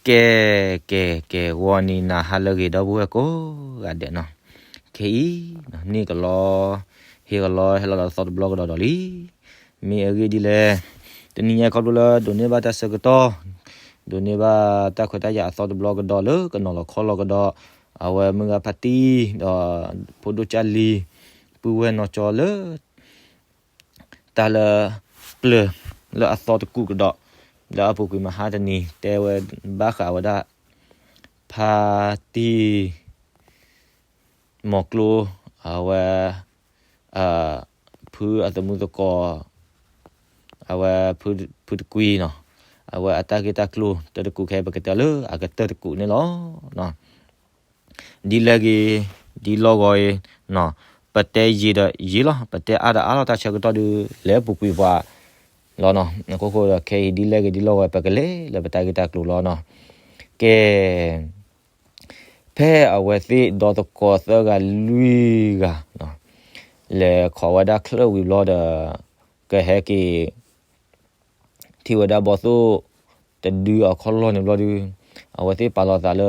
ကဲ, ကဲ, ကဲ, ဂီၤနံၤနၤဟါလၢအဂ့ၤ ဒီပုၢ်ဝဲၢ်ကိးဂၤဒဲးနီၤ, ခဲအံၤ န့ၢ်ကလီ, ဟ့ၣ်ကလီ ဟဲလီၤဒီးသီတဘျီကဒီးဒီးလံ. မ့ၢ်အဂ့ၢ်ဒ်လဲၣ်, တနံၤညါခီဖျိလၢဒိးန့ၢ်ဘၣ်တၢ်ဆၢကတီၢ်, ဒိးန့ၢ်ဘၣ်တၢ်ခွဲးတၢ်ယာ်အသီတဘျီကဒီးလၢကနီၤလီၤခီလီၤကဒီး, အဝဲမုၢ်ဂၤဖါတံၢ် ဒီးဖိဒိၣ်ကၢ်လံၤ ပုၢ်ဝဲၢ်နီၢ်ကၠီလၢ တၢ်လၢ ပျၢၤလၢအသီတကူာ်ကဒီး, လၢအပူၤကွံာ်မဟါတနံၤ တဲဝဲဘၣ်ဃးဝဲဒၣ် ဖါတံၢ် မီၤကျိ အဝဲ ဖုအသမူသကိး အဝဲ ဖုတကွံနီၤ, အဝဲအတၢ်ဂ့ၢ်တၢ်ကျိၤတၢတကူာ်ခဲ ပကတဲလၢအကတၢၢ်တကူာ်န့ၣ်လီၤ. ဒ်လဲၣ်ဂ့ၤ ဒ်လီၢ်ဂီၤအံၤ, ပတဲယံာ်ဒီးယံာ်လီၤ, ပတဲအါဒီးအါလီၤ, တၢ်ဆၢကတီၢ်ဒုးလဲၤပူၤကွံာ်ပှၤလီၤနီၤ. အခိၣ်ဃိဒီးခဲအံၤ ဒ်လဲၣ်ဂ့ၤဒ်လီၢ်ဂီၤ ပကလဲၤလၢပတၢ်ဂ့ၢ်တၢ်ကျိၤလီၤနီၤ. ကဲ, ဖဲအဝဲသ့ၣ်ဒီသကိးသၢဂၤလွံၢ်ဂၤ လဲၤခိးဝဲဒၣ်ချၢၣ်ဝံၤဘျီဒီး ကဟဲက့ၤ ထံၣ်ဝဲဒၣ်ဘီသိၣ်တဒုအခီၣ်လီၢ်န့ၣ်ဘျီဒုး, အဝဲသ့ၣ်ပာ်လီၤသးလၢ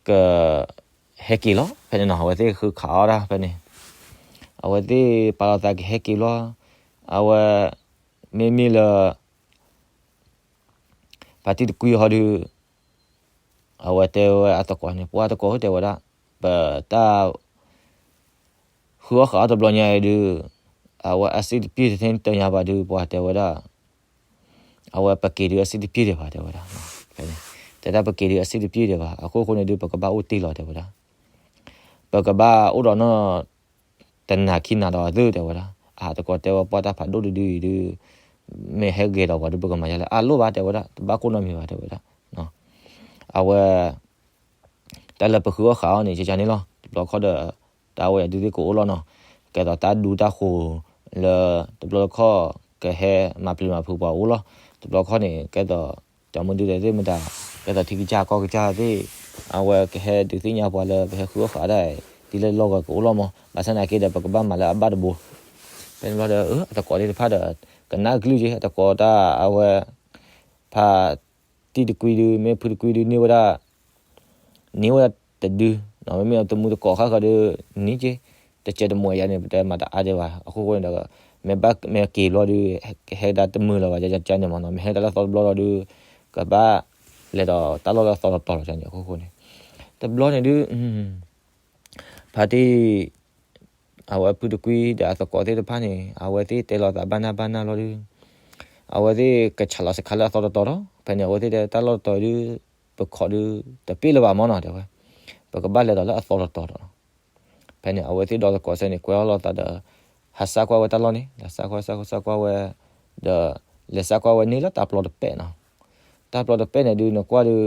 က ဟဲက့ၤလီၤ. ဖဲန့ၣ်နီၤ အဝဲသ့ၣ်ဃုခးအီၣ်ဒၣ်ဖဲန့ၣ်, အဝဲသ့ၣ်ပာ်လီၤသးကဟဲက့ၤလီၤ. အဝဲ မ့မ့ၢ်လၢ ဖါတံၢ်တကွံဟီဒုး အဝဲတဲဝဲအသကိးန့ၣ်, ပှၤသကိးဧၢ တဲဝဲဒၣ်, ပတၢ် ဃုအီၣ်ဃုအီတဘျီညါအံၤဒုး အဝဲအစ့ၣ်တပျ့ၢ်တသ့တညါဘၣ်ဒုး ပှၤတဲဝဲဒၣ်, အဝဲပက့ၤဒုးအစ့ၣ်တပျ့ၢ်ဒံးဘၣ် တဲဝဲဒၣ်. တဲဒၣ်ပက့ၤဒုးအစ့ၣ်တပျ့ၢ်ဒံးဘၣ်, အခိၣ်ဃိန့ၣ်ဒုး ပကဘၣ်အိၣ်တ့ၢ်လီၤ တဲဝဲဒၣ်. ပကဘၣ်အိၣ်ဒီးနီၢ် တနၤခံနၤဒီးသု တဲဝဲဒၣ်. အသကိးတဲဝဲ ပှၤတၢ်ဖးဒိၣ်တဒုအံၤဒုး မ့ၢ်ဟဲဂဲၤဒီးပှၤဒုး ပကမၤယါလဲၣ်, အလိၣ်ဘၣ် တဲဝဲဒၣ်, တဘၣ်ကိၢ်နီတမံၤဘၣ် တဲဝဲဒၣ်. အဝဲ တၢ်လၢပဃုအီၣ်ဃုအီန့ၣ် ကကန့ၣ်လီၤ. တဘျီခီဒီး တၢ်ဝဲဒုးသ့ၣ်ကအိၣ်လီၤနီၤ. ကဲသိးတၢ်ဒူတၢ်ဃိၤလၢ တဘျီတခီၣ် ကဟဲမၤပျံၤမၤဖုးပှၤအိၣ်လီၤ. တဘျီခီၣ်န့ၣ် ကဲသိး တၢ်မုၢ်ဒုးသ့ၣ်မတၤ ကဲသိးထံကစၢ်ကီၢ်ကစၢ်သ့ၣ် အဝဲကဟဲဒုးသ့ၣ်ညါပှၤလၢ ပဟဲဃုအီၣ်ဃုအီဒၣ် ဒ်လဲၣ်လီၢ်ဂီၤကအိၣ်လီၤမး, ဘၣ်ဆၣ်သနာ်က့ဒီး ပကဘၣ်မၤလၢအဘၣ်တဘိ. ဖဲန့ၣ်ဘျီဒီး အသကိးသ့ၣ်တဖၣ်ဒီး ကနၣ်ကလုၢ်က့ၤ အသကိးတၢ်အဝဲ ဖါတံၢ်တကွံဒုး မ့ၢ်ဖုတကွံဒုး န့ၢ်ဝဲဒၣ် န့ၢ်ဝဲဒၣ်တဒု, မ့မ့ၢ်အတမူသကိးဃၣ်ဃၢၤဒီး န့ၢ်က့ၤ တစဲးတမိၢ်ယါန့ၣ် ပတဲမၤတအါဒံးဘၣ်. အခိၣ်ဃိန့ၣ်ဒီး မ့ၢ်ဘၣ်မ့ၢ်က့ၤဘျီဒုး ကဟဲဒၣ်တမုာ်လၢၤဘၣ် ကကန့ၣ်မးနီၤ, မ့ၢ်ဟဲတၢ်လၢသီတဘျီလီၤဒုး ကဘၣ်လဲၤဒီးတၢ်လီၢ်လၢသီတတီၤလီၤန့ၣ် အခိၣ်ဃိန့ၣ်. တဘျီန့ၣ်ဒုး ဖါတံၢ် အဝဲဖုတကွံဒီးအသကိးသ့ၣ်တဖၣ်န့ၣ် အဝဲသ့ၣ်တဲလီၤသးဘၣ်နၢ်ဘၣ်နၢ်လီၤဒုး အဝဲသ့ၣ်ကဆးလီၤစခါလၢအသီတတီၤဒီး ဖဲန့ၣ် အဝဲသ့ၣ်တဲတၢ်လီၢ်တတီၤဒုး ပခိးဒုး တပ့ၢ်လၢၤဘၣ်မးနီၤ တဲဝဲ, ပကဘၣ်လဲၤဒီးလၢအသီတတီၤဒီး ဖဲန့ၣ် အဝဲသ့ၣ်ဒီသကိးစဲန့ၣ် ကွဲအီၣ်လီၤသးဒီး ဟးစၢ်ကွၢ်ဝဲတၢ်လီၢ်န့ၣ် လဲၤစၢ်ကွၢ်စၢ်ကွၢ်ဝဲ ဒီး လဲၤစၢ်ကွၢ်ဝဲန့ၣ်လၢတၢ်ပျီတပဲာ်နီၤ. တၢ်ပျီတပဲာ်န့ၣ်ဒုး နကွၢ်ဒုး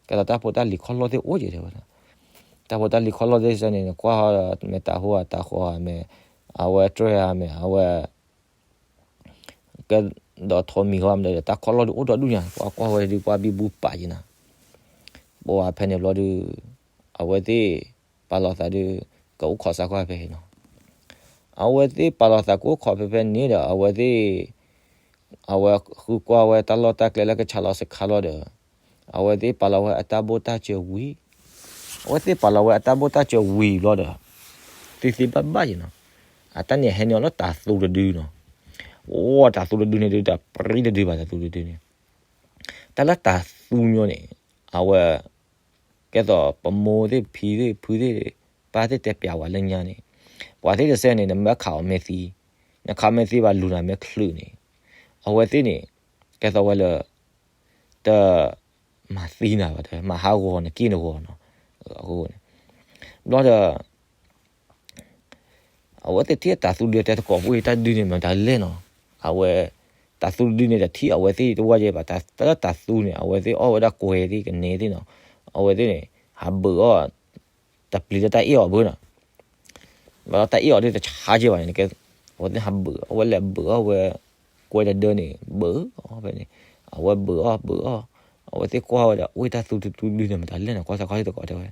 ကဲသိးတၢ်ဖိတၢ်လံၤခီၣ်လီၢ်သ့ၣ်အိၣ်က့ၤ တဲဝဲဒၣ်. တၢ်ဖိတၢ်လံၤခီၣ်လီၢ်သ့ၣ်စဲန့ၣ် နကွၢ်ဟီဒီး မ့ၢ်တၢ်ဟိဧါတၢ်ဃီဧါ မ့ၢ် အဝဲတြဲၤဧါ မ့ၢ်အဝဲ ကဲဒီးထိးမံၤဃီမ့ၢ်ဒီး တၢ်ခီၣ်လီၢ်ဒုးအိၣ်ဒီဒူၣ်ညါ ပှၤကွၢ်ဝဲဒုး ပှၤဘံဘူပာ်က့ၤနၤ. ပှၤဖဲန့ၣ်ဘျီဒုး အဝဲသ့ၣ်ပာ်လီၤသးဒုး ကအိၣ်ခိးစၢ်ကွၢ်ဖဲအံၤနီၤ. အဝဲသ့ၣ်ပာ်လီၤသးကအိၣ်ခိးဖဲဖဲန့ၣ်ဒီး အဝဲသ့ၣ် အဝဲဃုကွၢ်ဝဲတၢ်လီၢ်တၢ်ကျဲလၢကဆးလီၤစခါလီၤဒီး အဝဲသ့ၣ်ပာ်လီၤဝဲအတၢ်ဘိၣ်တၢ်စၢၤဝံၤ အဝဲသ့ၣ်ပာ်လီၤဝဲအတၢ်ဘိၣ်တၢ်စၢၤဝံၤဘျီဒီး သ့သ့ဘၣ်ဘၣ်ယံၤနီၤ. အတၢ်န့ၣ်ဟဲန့ၢ်အီၤလၢတၤသူတဒုနီၤ. အိ တၤသူတဒုန့ၣ်ဒုး တၢ်ပြံတဒုဘၣ် တၤသူတဒုန့ၣ် တၢ်လၢတၤသူညီန့ၣ် အဝဲ ကဲသိးပမိၢ်သ့ၣ်ဖံသ့ၣ်ဖုသ့ၣ် ပၢ်သ့ၣ်တဲပျးဝဲလၢညါန့ၣ် ပှၤသ့ၣ်တစဲန့ၣ် နမ့ၢ်ခးအီၤမဲာ်သံ နခးမဲာ်သံဘၣ်လူၤနၤမ့ၢ်ချုးန့ၣ် အဝဲသ့ၣ်န့ၣ် ကဲသိးဝဲလၢ တ မၤသံနၤဘၣ် တဲ မၤဟးဂီၤနက့ၢ်နဂီၤနီၤ. အဃိန့ၣ် ဘျီဒီး အဝဲသ့ၣ်ထံၣ်တၤသူဒုးတဲသကိးဖိအံၤ တၢ်ဒုးန့ၣ်မတၤလဲၣ်နီၤ. အဝဲ တၤသူဒုးန့ၣ်တထံၣ်အဝဲသ့ၣ်တဝၢ်ယဲဘၣ် တၢ်လၢတၤသူန့ၣ် အဝဲသ့ၣ်အီၣ်ဝဲဒၣ်ကွဲသ့ၣ်ကနဲသ့ၣ်နီၤ. အဝဲသ့ၣ်န့ၣ် ဟးဘုးအီၣ် တပျံၤလၢတၢ်အ့ၣ်အီၤဘၣ်နီၤ. ဘၣ်ဒီးတၢ်အ့ၣ်အီၤဒုးတဆါက့ဘၣ်န့ၣ် ကဲ အဝဲသ့ၣ်ဟးဘုး အဝဲလဲၤဘုးအီၣ်ဝဲ ကွဲတဒၢန့ၣ် ဘုးအီၣ်ဖဲန့ၣ် အဝဲဘုးအီၣ်ဘုးအီၣ် အဝဲသ့ၣ်ကွၢ်ဝဲဒီး အိၣ်တၤသူတဒုန့ၣ် မတၤလဲၣ်နီၤ ကွၢ်စၢ်ကွၢ်စၢ်သကိးတဲဝဲ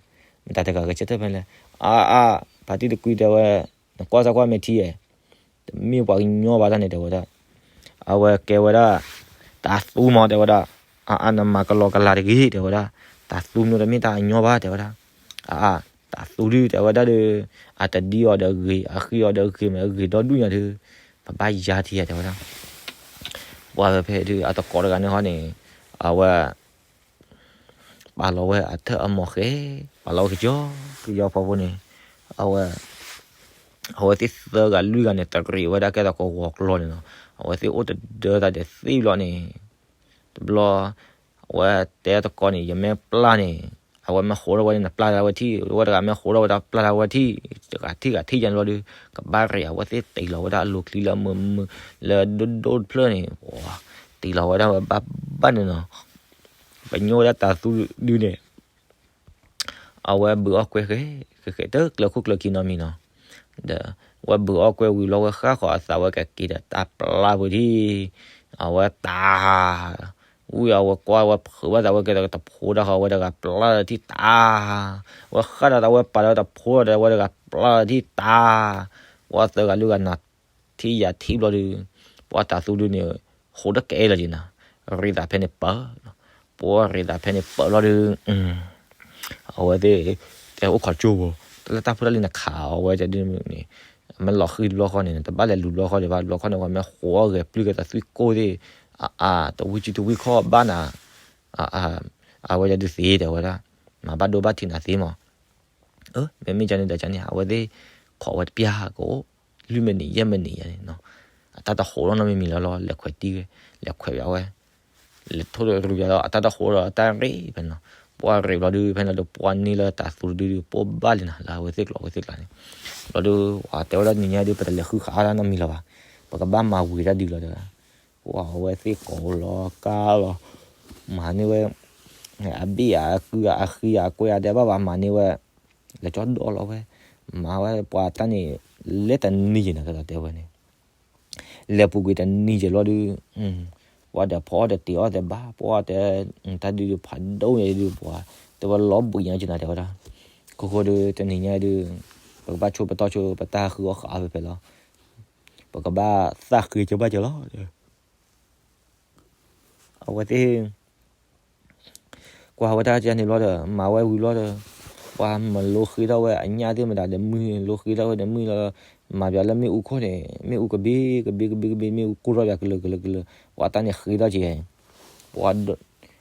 မတၤတဂၤကဆၢထၢၣ်ဖဲလဲၣ် အါအါ ဖါတံၢ်တကွံတဲဝဲ နကွၢ်စၢ်ကွၢ်မဲာ်ထံဧါ တမ့ၢ်ပှၤကညီဘၣ်တၢ်န့ၣ် တဲဝဲဒၣ် အဝဲကဲဝဲဒၣ် တၤသူမး တဲဝဲဒၣ် အါအါ နမၤကလီကလီတဂ့ၤ တဲဝဲဒၣ်, တၢ်သူမ့ၢ်တမ့ၢ်တၢ်အညီဘၣ် တဲဝဲဒၣ်, အါအါ, တၢ်သူဒု တဲဝဲဒၣ်ဒီး, အတဒံအီၤဒီးဂ့ၤ အဃ့အီၤဒီးဂ့ၤ မ့ၢ်ဂ့ၤဒီဒူၣ်ညါဒီး, ပဘၣ်ယါထံယါ တဲဝဲဒၣ်. ပှၤဖဲဖဲဒု အတကိးတဂၤန့ၣ်ဟီန့ၣ်, အဝဲ ပာ်လီၤဝဲအထၢၣ်အမီၤဃဲ, ပာ်လီၤဝဲကယီကယီဖီဖိန့ၣ်, အဝဲ, အဝဲသ့ၣ်သၢဂၤလွံၢ်ဂၤန့ၣ် တရံးဝဲဒၣ်ကဲသိးကဝီၤကျီန့ၣ်လီၤ. အဝဲသ့ၣ်အိၣ်တဒၢသးဒီးသ့ၣ်ဘျီန့ၣ်, တဘျီ, အဝဲတဲတကိးန့ၣ် ယမ့ၢ်ပျၢ်န့ၣ်, အဝဲမ့ၢ်ဃိထီၣ်ဝဲန့ၣ် နပျၢ်တၢ်ဝဲထံၣ်, ဝဲတဂၤမ့ၢ်ဃိထီၣ်ဝဲဒၣ်ပျၢ်တၢ်ဝဲထံၣ်, တဂၤထံၣ်ဂၤထံၣ်ယါန့ၣ်လီၤဒီး, ကဘၣ်ရံး အဝဲသ့ၣ်တ့ၢ်လီၤဝဲဒၣ်အလိၤချံလၢမုာ်မုာ်, လၢဒိၣ်ဒိၣ်တဖျၢၣ်န့ၣ်, တ့ၢ်လီၤဝဲဒၣ်ဝဲဘၣ်ဘၣ်န့ၣ်လီၤ. ပညိၣ်ဝဲဒၣ်တၢ်သူဒုန့ၣ် အဝဲဘုးအီၣ်ကွဲဃဲ, ဃဲဃဲတကျၢၤခိၣ်ကျၢၤခံနီတမံၤနီၤ, ဒီး, ဝဲဘုးအီၣ်ကွဲဝံၤလီၤ ဝဲဃၣ်ဃီၤအသးဝဲကက့ၤဒီးတၢ်ပျၢ်ပူၤထံၣ်, အဝဲတၢ်, ဝံၤအဝဲကွၢ်ဝဲဖုးဘၣ်သးဝဲကဲဒီးတဖိတၢ်ဃီ ဝဲတဂၤပျၢ်လီၤထံၣ်တၢ်, ဝဲဃၣ်ဒီးသးဝဲပာ်ဒီးတဖိဒီးဝဲတဂၤပျၢ်လီၤထံၣ်တၢ်, ဝဲသၢဂၤလွံၢ်ဂၤနၤထံၣ်ယါထံၣ်ဘျီဒီး, ပှၤတၢ်သူဒုန့ၣ်, ဃိတကဲလၢၤက့ၤနၤ, ရံးသးဖဲန့ၣ်ပၢၢ်လီၤ, ပှၤရံးသးဖဲန့ၣ်ပၢၢ်လီၤဒီး အဝဲသ့ၣ်, တဲအိၣ်ခိးကၠိဘိ, တၢ်လၢတၢ်ဖိတၢ်လံၤနခးအီၤဝဲဒုန့ၣ်, မ့ၢ်လီၤဃံတဘျီဃီန့ၣ် တဘၣ်လဲၤလူၤတဘျီဃီဒံးဘၣ် တဘျီဃီန့ၣ် ပှၤမ့ၢ်ဃိအီၣ်ဂဲၤပျုၢ်ကဲတၢ်သွံၣ်ကိၢ်သ့ၣ်, အအါ တဝံၣ်စုတဝံၣ်ခီၣ်ဘၣ်နၤ, အဝဲဒုသ့တဲဝဲဒၣ်, မၤဘၣ်ဒိဘၣ်ထံးနၤသ့မး မ့မ့ၢ်ကန့ၣ်ဒီးကန့ၣ် အဝဲသ့ၣ်ခိးဝဲတပျၢ်ကအိၣ်, လွံၢ်မံးနံး ယဲၢ်မံးနံးယဲန့ၣ်, အတၢ်တဟိးလီၤနီတမံၤမံၤလီၤလီၤ လဲၤခွဲးတံၢ်ဝဲ, လဲၤခွဲးဘၣ်ဝဲ, လဲၤထိၣ်ရူၤယၤလီၤ အတၢ်တဟိးဒီးအတၢ်ရ့ဖဲန့ၣ်လီၤ, ပှၤရ့ဘျီဒုး ဖဲန့ၣ်ဒီးပှၤန့ၢ်လၢတၢ်သူတဒုဒုး ပိၢ်ဘၣ်လံနၤ လၢအဝဲသ့ၣ်ကျိၤဝဲသ့ၣ်ကျါန့ၣ်, ဘျီဒုး ပှၤတဲဝဲဒၣ်နံၤညါဒုး ပတလဲၤဃုခးအါတၢ်နီတမံၤလၢၤဘၣ်, ပကဘၣ်မၤဝံၤတၢ်ဒုးလီၤတဲဝဲ, ပှၤအဝဲသ့ၣ်ကိးလီၤကါလီၤ မၤန့ၢ်ဝဲ, အဘ့ၣ်ဧါ အကုဧါ အဃံဧါ အကွဲဧါ တဲဘၣ်ဘၣ် မၤန့ၢ်ဝဲ, လဲၤကၠီဒီးလီၤဝဲ, မၤဝဲပှၤတၢ်န့ၣ်, လဲၤတနံၤယဲနၤတဲဝဲန့ၣ်, လဲၤပူၤကွံာ်တနံၤယဲလီၤဒုး, ပှၤဒီးဖီအီၣ်ဒီးတ့ၤအီၣ်သးဘၣ် ပှၤတဲ, တၢ်ဒုးဒုးဖးဒိၣ်ညါဒုးပှၤ, တဲဝဲလီၤဘှံးညါက့နၤတဲဝဲဒၣ်, ခိခိဒုးတနံၤညါဒုး, ပကဘၣ်ဆိပတီၢ်ဆိပတၢ်ဃုအီၣ်ဃုအီၣ်ဖဲဖဲလီၤ, ပကဘၣ်သၣ်ဃ့ကဘၣ်က့ၤလီၤ အဝဲသ့ၣ်, ကွၢ်ဝဲတၢ်ကန့ၣ်ဘျီဒီး မၤဝဲဝံၤဘျီဒီး, ပှၤမၤလိဃ့ထီၣ်ဝဲအညၣ်သ့ၣ်မတၤဒီးမုၢ် လိဃ့ထီၣ်ဝဲဒီးမုၢ်လီၤ, မၤပျးလၢမ့ၣ်အူခိၣ်န့ၣ် မ့ၣ်အူကဘ့ၣ်ကဘ့ၣ်ကဘ့ၣ်ကဘ့ၣ် မ့ၣ်အူကိၢ်ထီၣ်ပျးကလၢာ်ကလၢာ်ကလၢာ်, ပှၤတၢ်န့ၣ်ဃ့ထီၣ်က့ၤ, ပှၤ, ဝံၤလီၤ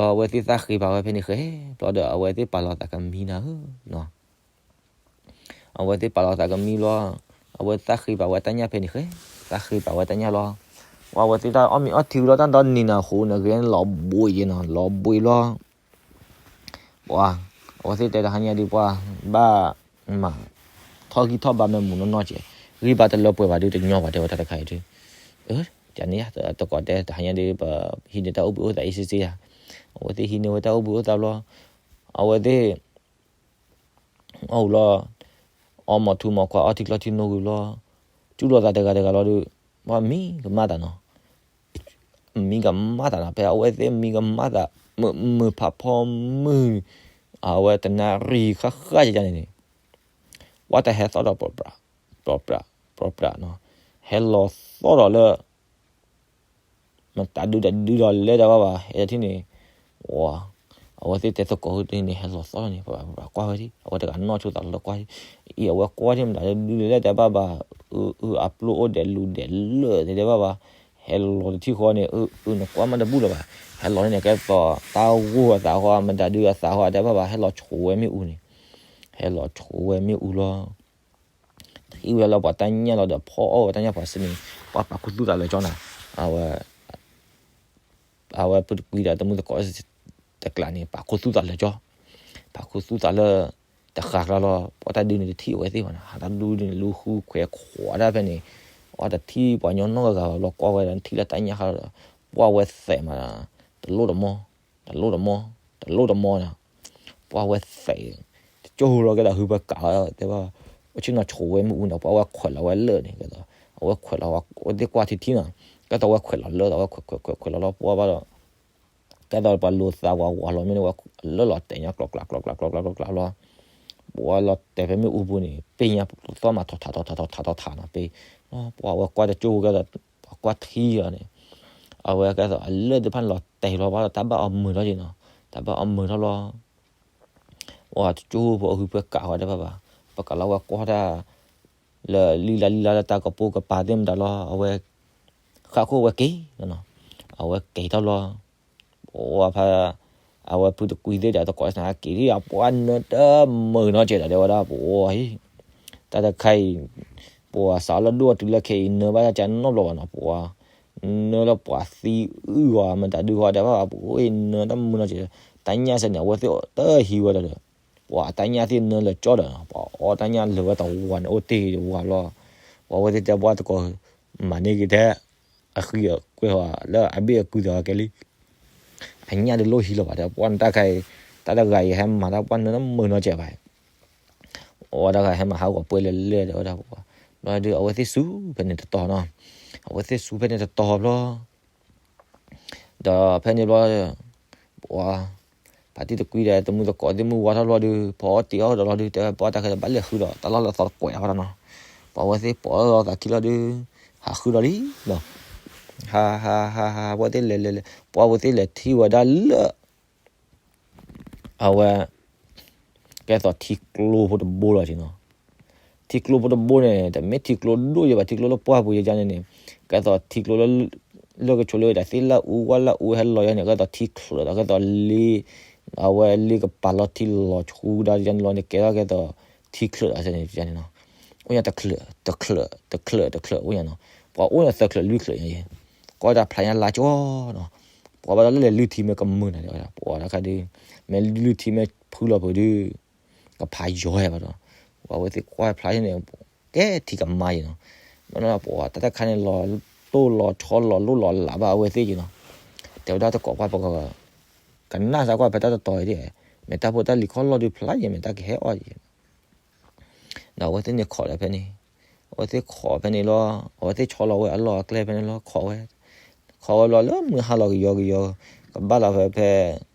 အဝဲသ့ၣ်သၣ်ဃ့ပာ်ဝဲဖဲန့ၣ်ဃဲ, ဘျီဒီး အဝဲသ့ၣ်ပာ်လီၤသးကမံနၤဧၢ အဝဲသ့ၣ်ပာ်လီၤသးကမံလီၤ, အဝဲသၣ်ဃ့ပာ်ဝဲတၢ်ညၣ်ဖဲန့ၣ်ဃဲ, သၣ်ဃ့ပာ်ဝဲတၢ်ညၣ်လီၤ, ပှၤအဝဲသ့ၣ်တၢ်အီၣ်မ့ၤအီထံဝံၤလီၤတၢ်ဒီနံၤနၤဃိးနဂ့ၤလီၤဘှံးယဲနီၤ လီၤဘှံးလီၤ, ပှၤ, အဝဲသ့ၣ်တဲတဟါညါဒုးပှၤ, ဘၣ်, မၤ, ထီၣ်ဂံၢ်ထီၣ်ဘါမ့ၢ်မူးနီၢ်နီၢ်ကဲ, ဂံၢ်ဘါတလၢပှဲၤဘၣ်ဒုးတညီဘၣ်တဲဝဲတၢ်တခါအံၤဒုး, တၢ်န့ၣ်, တကိးတဲတဟါညါဒုးပ, ဟံးန့ၢ်တၢ်အိၣ်ဘှံးအိၣ်သးအံၤစ့စ့ဧါ, အဝဲသ့ၣ်ဟံးန့ၢ်ဝဲတၢ်အိၣ်ဘှံးအိၣ်သးဘျီ, အဝဲသ့ၣ် အီၣ်ဝံၤလီၤ, အီၣ်မီၤထူမီၤခွါ အီၣ်ထံကျီထံနိဝံၤလီၤ, စူၢ်လိာ်သးတဂၤတဂၤလီၤဒီး, ပှၤမံကမၣ်တၢ်နီၤ, မံကမၣ်တၢ်နီၤ ဖဲအဝဲသ့ၣ်မံကမၣ်တၢ်, မုာ်ဖးဖီမုၢ်, အဝဲတနၣ်ရံၣ်ဃၣ်ဃၣ်ယန့ၣ်န့ၣ်, ပှၤတဟဲသီၣ်ဒီး, ပြး, ပြးနီၤ, ဟဲလီၤသီၣ်ဒီးလၢ မတၤဒုးတဒုးဒီးလဲၤတဘၣ်ဘၣ် ဟဲထံၣ်န့ၣ်, ဝၤ, အဝဲသ့ၣ်တဲသကိးန့ၣ် ဟဲလီၤသီၣ်လီၤန့ၣ် ပကွၢ်ဝဲဒၣ် အဝဲတဂၤနီၢ်ဆိသးလီၤကွၢ်, အံၤအဝဲကွၢ်ထံၣ်မတၤဒုးလဲၤတဘၣ်ဘၣ်, အၢ အၢ အပျိၢ်အိၣ်ဒဲးလူၤဒဲးလၢာ်တဲတဘၣ်ဘၣ်, ဟဲလီၤတထံၣ်ဃီန့ၣ် အၢ အၢ နကွၢ်မးတဘူၣ်လၢၤဘၣ်, ဟဲလီၤန့ၣ်ကဲသိး တၢ်ဂိၢ်အသးဃီ မတၤဒုးအသးဃီတဲဘၣ်ဘၣ် ဟဲလီၤဆိဝဲမ့ၣ်အူန့ၣ်, ဟဲလီၤဆိဝဲမ့ၣ်အူလီၤ တဟံးဝဲလၢပှၤတၢ်ညၣ်လီၤဒီးဖီအီၣ်ဝဲတၢ်ညၣ်ဖီစ့န့ၣ် ပှၤပာ်ခူသူၣ်သးလၢာ်ကၠီနၤ, အဝဲ, အဝဲပတကွံဒီးတမုၢ်သကိး, တကျးန့ၣ် ပာ်ခူသူၣ်သးလၢာ်ကၠီ, ပာ်ခူသူၣ်သးလၢ, တဃၢ်ကျါလီၤ ပှၤတၢ်ဒုးန့ၣ်တထံၣ်အဝဲသ့ၣ်ဘၣ်နၤ ဟးတၢ်ဒုးန့ၣ်လူၤဃုခွဲးခွးတၢ်ဖဲန့ၣ်, အီတထံၣ်ပှၤညီနီတဂၤဘၣ်ဘျီကွၢ်ဝဲဒီးထံၣ်လၢတၢ်ညၣ်ဃါလီၤဒီး, ပှၤဝဲသဲးမး, တလိၣ်တမီၢ်, တလိၣ်တမီၢ်, တလိၣ်တမီၢ်နၤ ပှၤဝဲသဲး, တကၠိလီၤကဲဒီးဟုပကးလီၤတဲဘၣ်, အိၣ်ဆ့ၣ်နီၤဆိဝဲမ့ၣ်အူန့ၣ် ပှၤဝဲခွဲးလီၤဝဲလၢာ်န့ၣ်ကဲသိး, အဝဲခွဲးလီၤဝဲသ့ၣ်ကွၢ်ထံထံနီၤ, ကဲသိးဝဲခွဲးလီၤလၢာ်ဒီးဝဲခွဲးခွဲးခွဲးခွဲးလီၤလီၤပှၤဘၣ်ဒီး, ကဲသိးပှၤလိာ်သးဝးဝးလီၤမ့ၢ်န့ၣ် ဝဲလၢလီၤတဲာ်ညါကျိးကျးကျိးကျးကျိးကျးကျိးကျးလီၤ, ပှၤလီၤတဲာ်ဖဲမ့ၣ်အူပူၤန့ၣ် ပ့ၢ်ညါသီၣ်မးထီၣ်ထးထီၣ်ထးထီၣ်ထးထီၣ်ထးနီၤပ့ၢ်, ပှၤဝဲကွၢ်တကၠိကဲသိး, ပှၤကွၢ်ထံလီၤန့ၣ် အဝဲကဲသိးအလၢၢ်သ့ၣ်တဖၣ်န့ၣ်လီၤတဲာ်လီၤဘၣ်ဒီး တၢ်ဘၣ်အီၤမုာ်ထီၣ်က့ၤနီၤ, တၢ်ဘၣ်အီၤမုာ်ထီၣ်လီၤ. ပှၤတကၠိဖိအဂုၢ်ပှဲၤကးဃီတဘၣ်ဘၣ်, ပကးလီၤဝဲကွၢ်တၢ် လၢလံလါလံလါလၢတၢ်ကပိာ်ကပၤသ့ၣ်မတၤလီၤ, အဝဲ ဃၣ်ခိၣ်ဝဲက့ၤနီၤ, အဝဲက့ၤထီၣ်လီၤ. ပှၤဖါ အဝဲဖုတကွံသ့ၣ်ဒီးတကိးစၢ်က့ၤဒ်အပှၤနၢတမုာ်နီတစဲးဒီး တဲဝဲဒၣ်ပှၤအံၤ, တၢ်တခါအံၤ ပှၤစးလၢဒိၣ်တုၤလၢခဲအံၤ နၢဘၣ်တၢ်ကနီတဘျီဘၣ်နီၤ, ပှၤနၢလၢပှၤသံအုၣ်ဂီၤမတၤဒုဂီၤဒီးဘၣ် ပှၤအိၣ်အံၤနၢတမုာ်နီတစဲး, တၢ်ညၣ်စဲန့ၣ် အဝဲသ့ၣ်တဟံးဝဲဒီး ပှၤတၢ်ညၣ်သ့ၣ်နၢလၢာ်ကၠီဒီး ပှၤအီၣ်တၢ်ညၣ်လၢာ်ဝဲတဝၤန့ၣ် အိၣ်တ့ၢ်တဝၤဘျီ, ပှၤဝဲသ့ၣ်တဲပှၤတကိး မၤန့ၢ်က့ၤထဲ အဃံအကွဲၢ်လၢအဘ့ၣ်အကုသးကဲလံ, အညၣ်တလိၣ်ဟံးလၢၤဘၣ်ဒီး ပှၤနတၢ်ခါအံၤ တၢ်တဂၤအံၤဟဲမၤတၢ်ပှၤနၢတမုာ်နီတစဲးဘၣ်, အဝဲတဂၤဟဲမၤဟးဂီၤပှဲၤလဲၤလဲၤဒီးဝဲဒၣ်ပှၤ, ဘျီဒုးအဝဲသ့ၣ်စူၤဖဲန့ၣ်တတီၤနီၤ, အဝဲသ့ၣ်စူၤဖဲန့ၣ်တတီၤဘျီ ဒီးဖဲန့ၣ်ဘျီ ပှၤ ဖါတံၢ်တကွံဒီး တမုၢ်သကိးသ့ၣ်မုၢ်ဝါထီၣ်ဘျီဒုး ဖီအီၣ်တ့ၤအီၣ်ဒီးလီၤဒုး တဲပှၤတၢ်ခဲလၢာ်ဘၣ်လဲၤဃုဒီး တၢ်လီၢ်လၢသီတကွဲးအီၤဒီးနီၤ, ပှၤဝဲသ့ၣ်ပိာ်လီၤသးခံလီၤဒုး ဟးဃုဒီးလံနီၤ, ဟးဟးဟးဟး ပှၤသ့ၣ်လဲၤလဲၤလဲၤ ပှၤဝဲသ့ၣ်လဲၤထံၣ်ဝဲဒၣ်လၢ အဝဲ ကဲသိးထံကျိဖိတဘိလီၤနီၤ, ထံကျိဖိတဘိန့ၣ် တမ့ၢ်ထံကျိဒိၣ်ယဲဘၣ် ထံကျိလၢပှၢ်ပူၤယဲန့ၣ်န့ၣ်, ကဲသိးထံကျိလၢ လၢကဆိလၢတၢ်သ့ၣ်လၢအူဝဲလၢအူဟဲလီၤယဲန့ၣ် ကဲသိးထံချၢးဒီး ကဲသိးလ့ အဝဲလ့ကပၤလီၤထံလီၤဆူဒၣ်ယဲန့ၣ်လီၤန့ၣ် ကဲထီၣ်ကဲသိးထံချၢးဒီးန့ၣ်န့ၣ်နီၤ, အိၣ်ညါတချၢး တချၢး တချၢး တချၢးအိၣ်ညါနီၤ, ပှၤအိၣ်ညါသၢချၢးလွံၢ်ချၢးညါယဲ, ကီၢ်တၢ်ဖျါညါလါကၠီနီၤ, ပှၤဘၣ်ဒီးလၢလဲၤလုၢ်ထံမ့ၢ်ကမုာ်နၤတဲဝဲဒၣ် ပှၤတခါဒုး မ့ၢ်လုၢ်ထံမ့ၢ်ဖုလီၤပှၤဒုး ကဖးယီၤဟဲဘၣ်ဒီး ပှၤဝဲသ့ၣ်ကွၢ်ဖျါန့ၣ် ကဲထံကမါယဲနီၤ, မ့ၢ်လၢပှၤတၢ်တခါန့ၣ် လီၤတိၢ်လီၤဆီလီၤလိၣ်လီၤလးဘၣ်အဝဲသ့ၣ်ယဲနီၤ, တဲဝဲဒၣ်တကိးကွၢ်ပက ကနၣ်စၢ်ကွၢ်ဖဲတၢ်တတီၤအံၤဒ် မ့ၢ်တၢ်ဖိတၢ်လံၤခီၣ်လီၢ်ဒုးဖျါယဲ မ့ၢ်တၢ်ကဟဲအီၣ်ယဲ ဒီးအဝဲသ့ၣ်န့ၣ်ခိးဒီးဖဲန့ၣ်, အဝဲသ့ၣ်ခိးဖဲန့ၣ်လီၤ, အဝဲသ့ၣ်ဆီလီၤဝဲအလီၢ်အကျဲဖဲန့ၣ်လီၤ ခိးဝဲ, ခိးဝဲဘျီလၢမုၢ်ဟါလီၤကယီကယီ, ကဘၣ်လီၤဖဲဖဲ,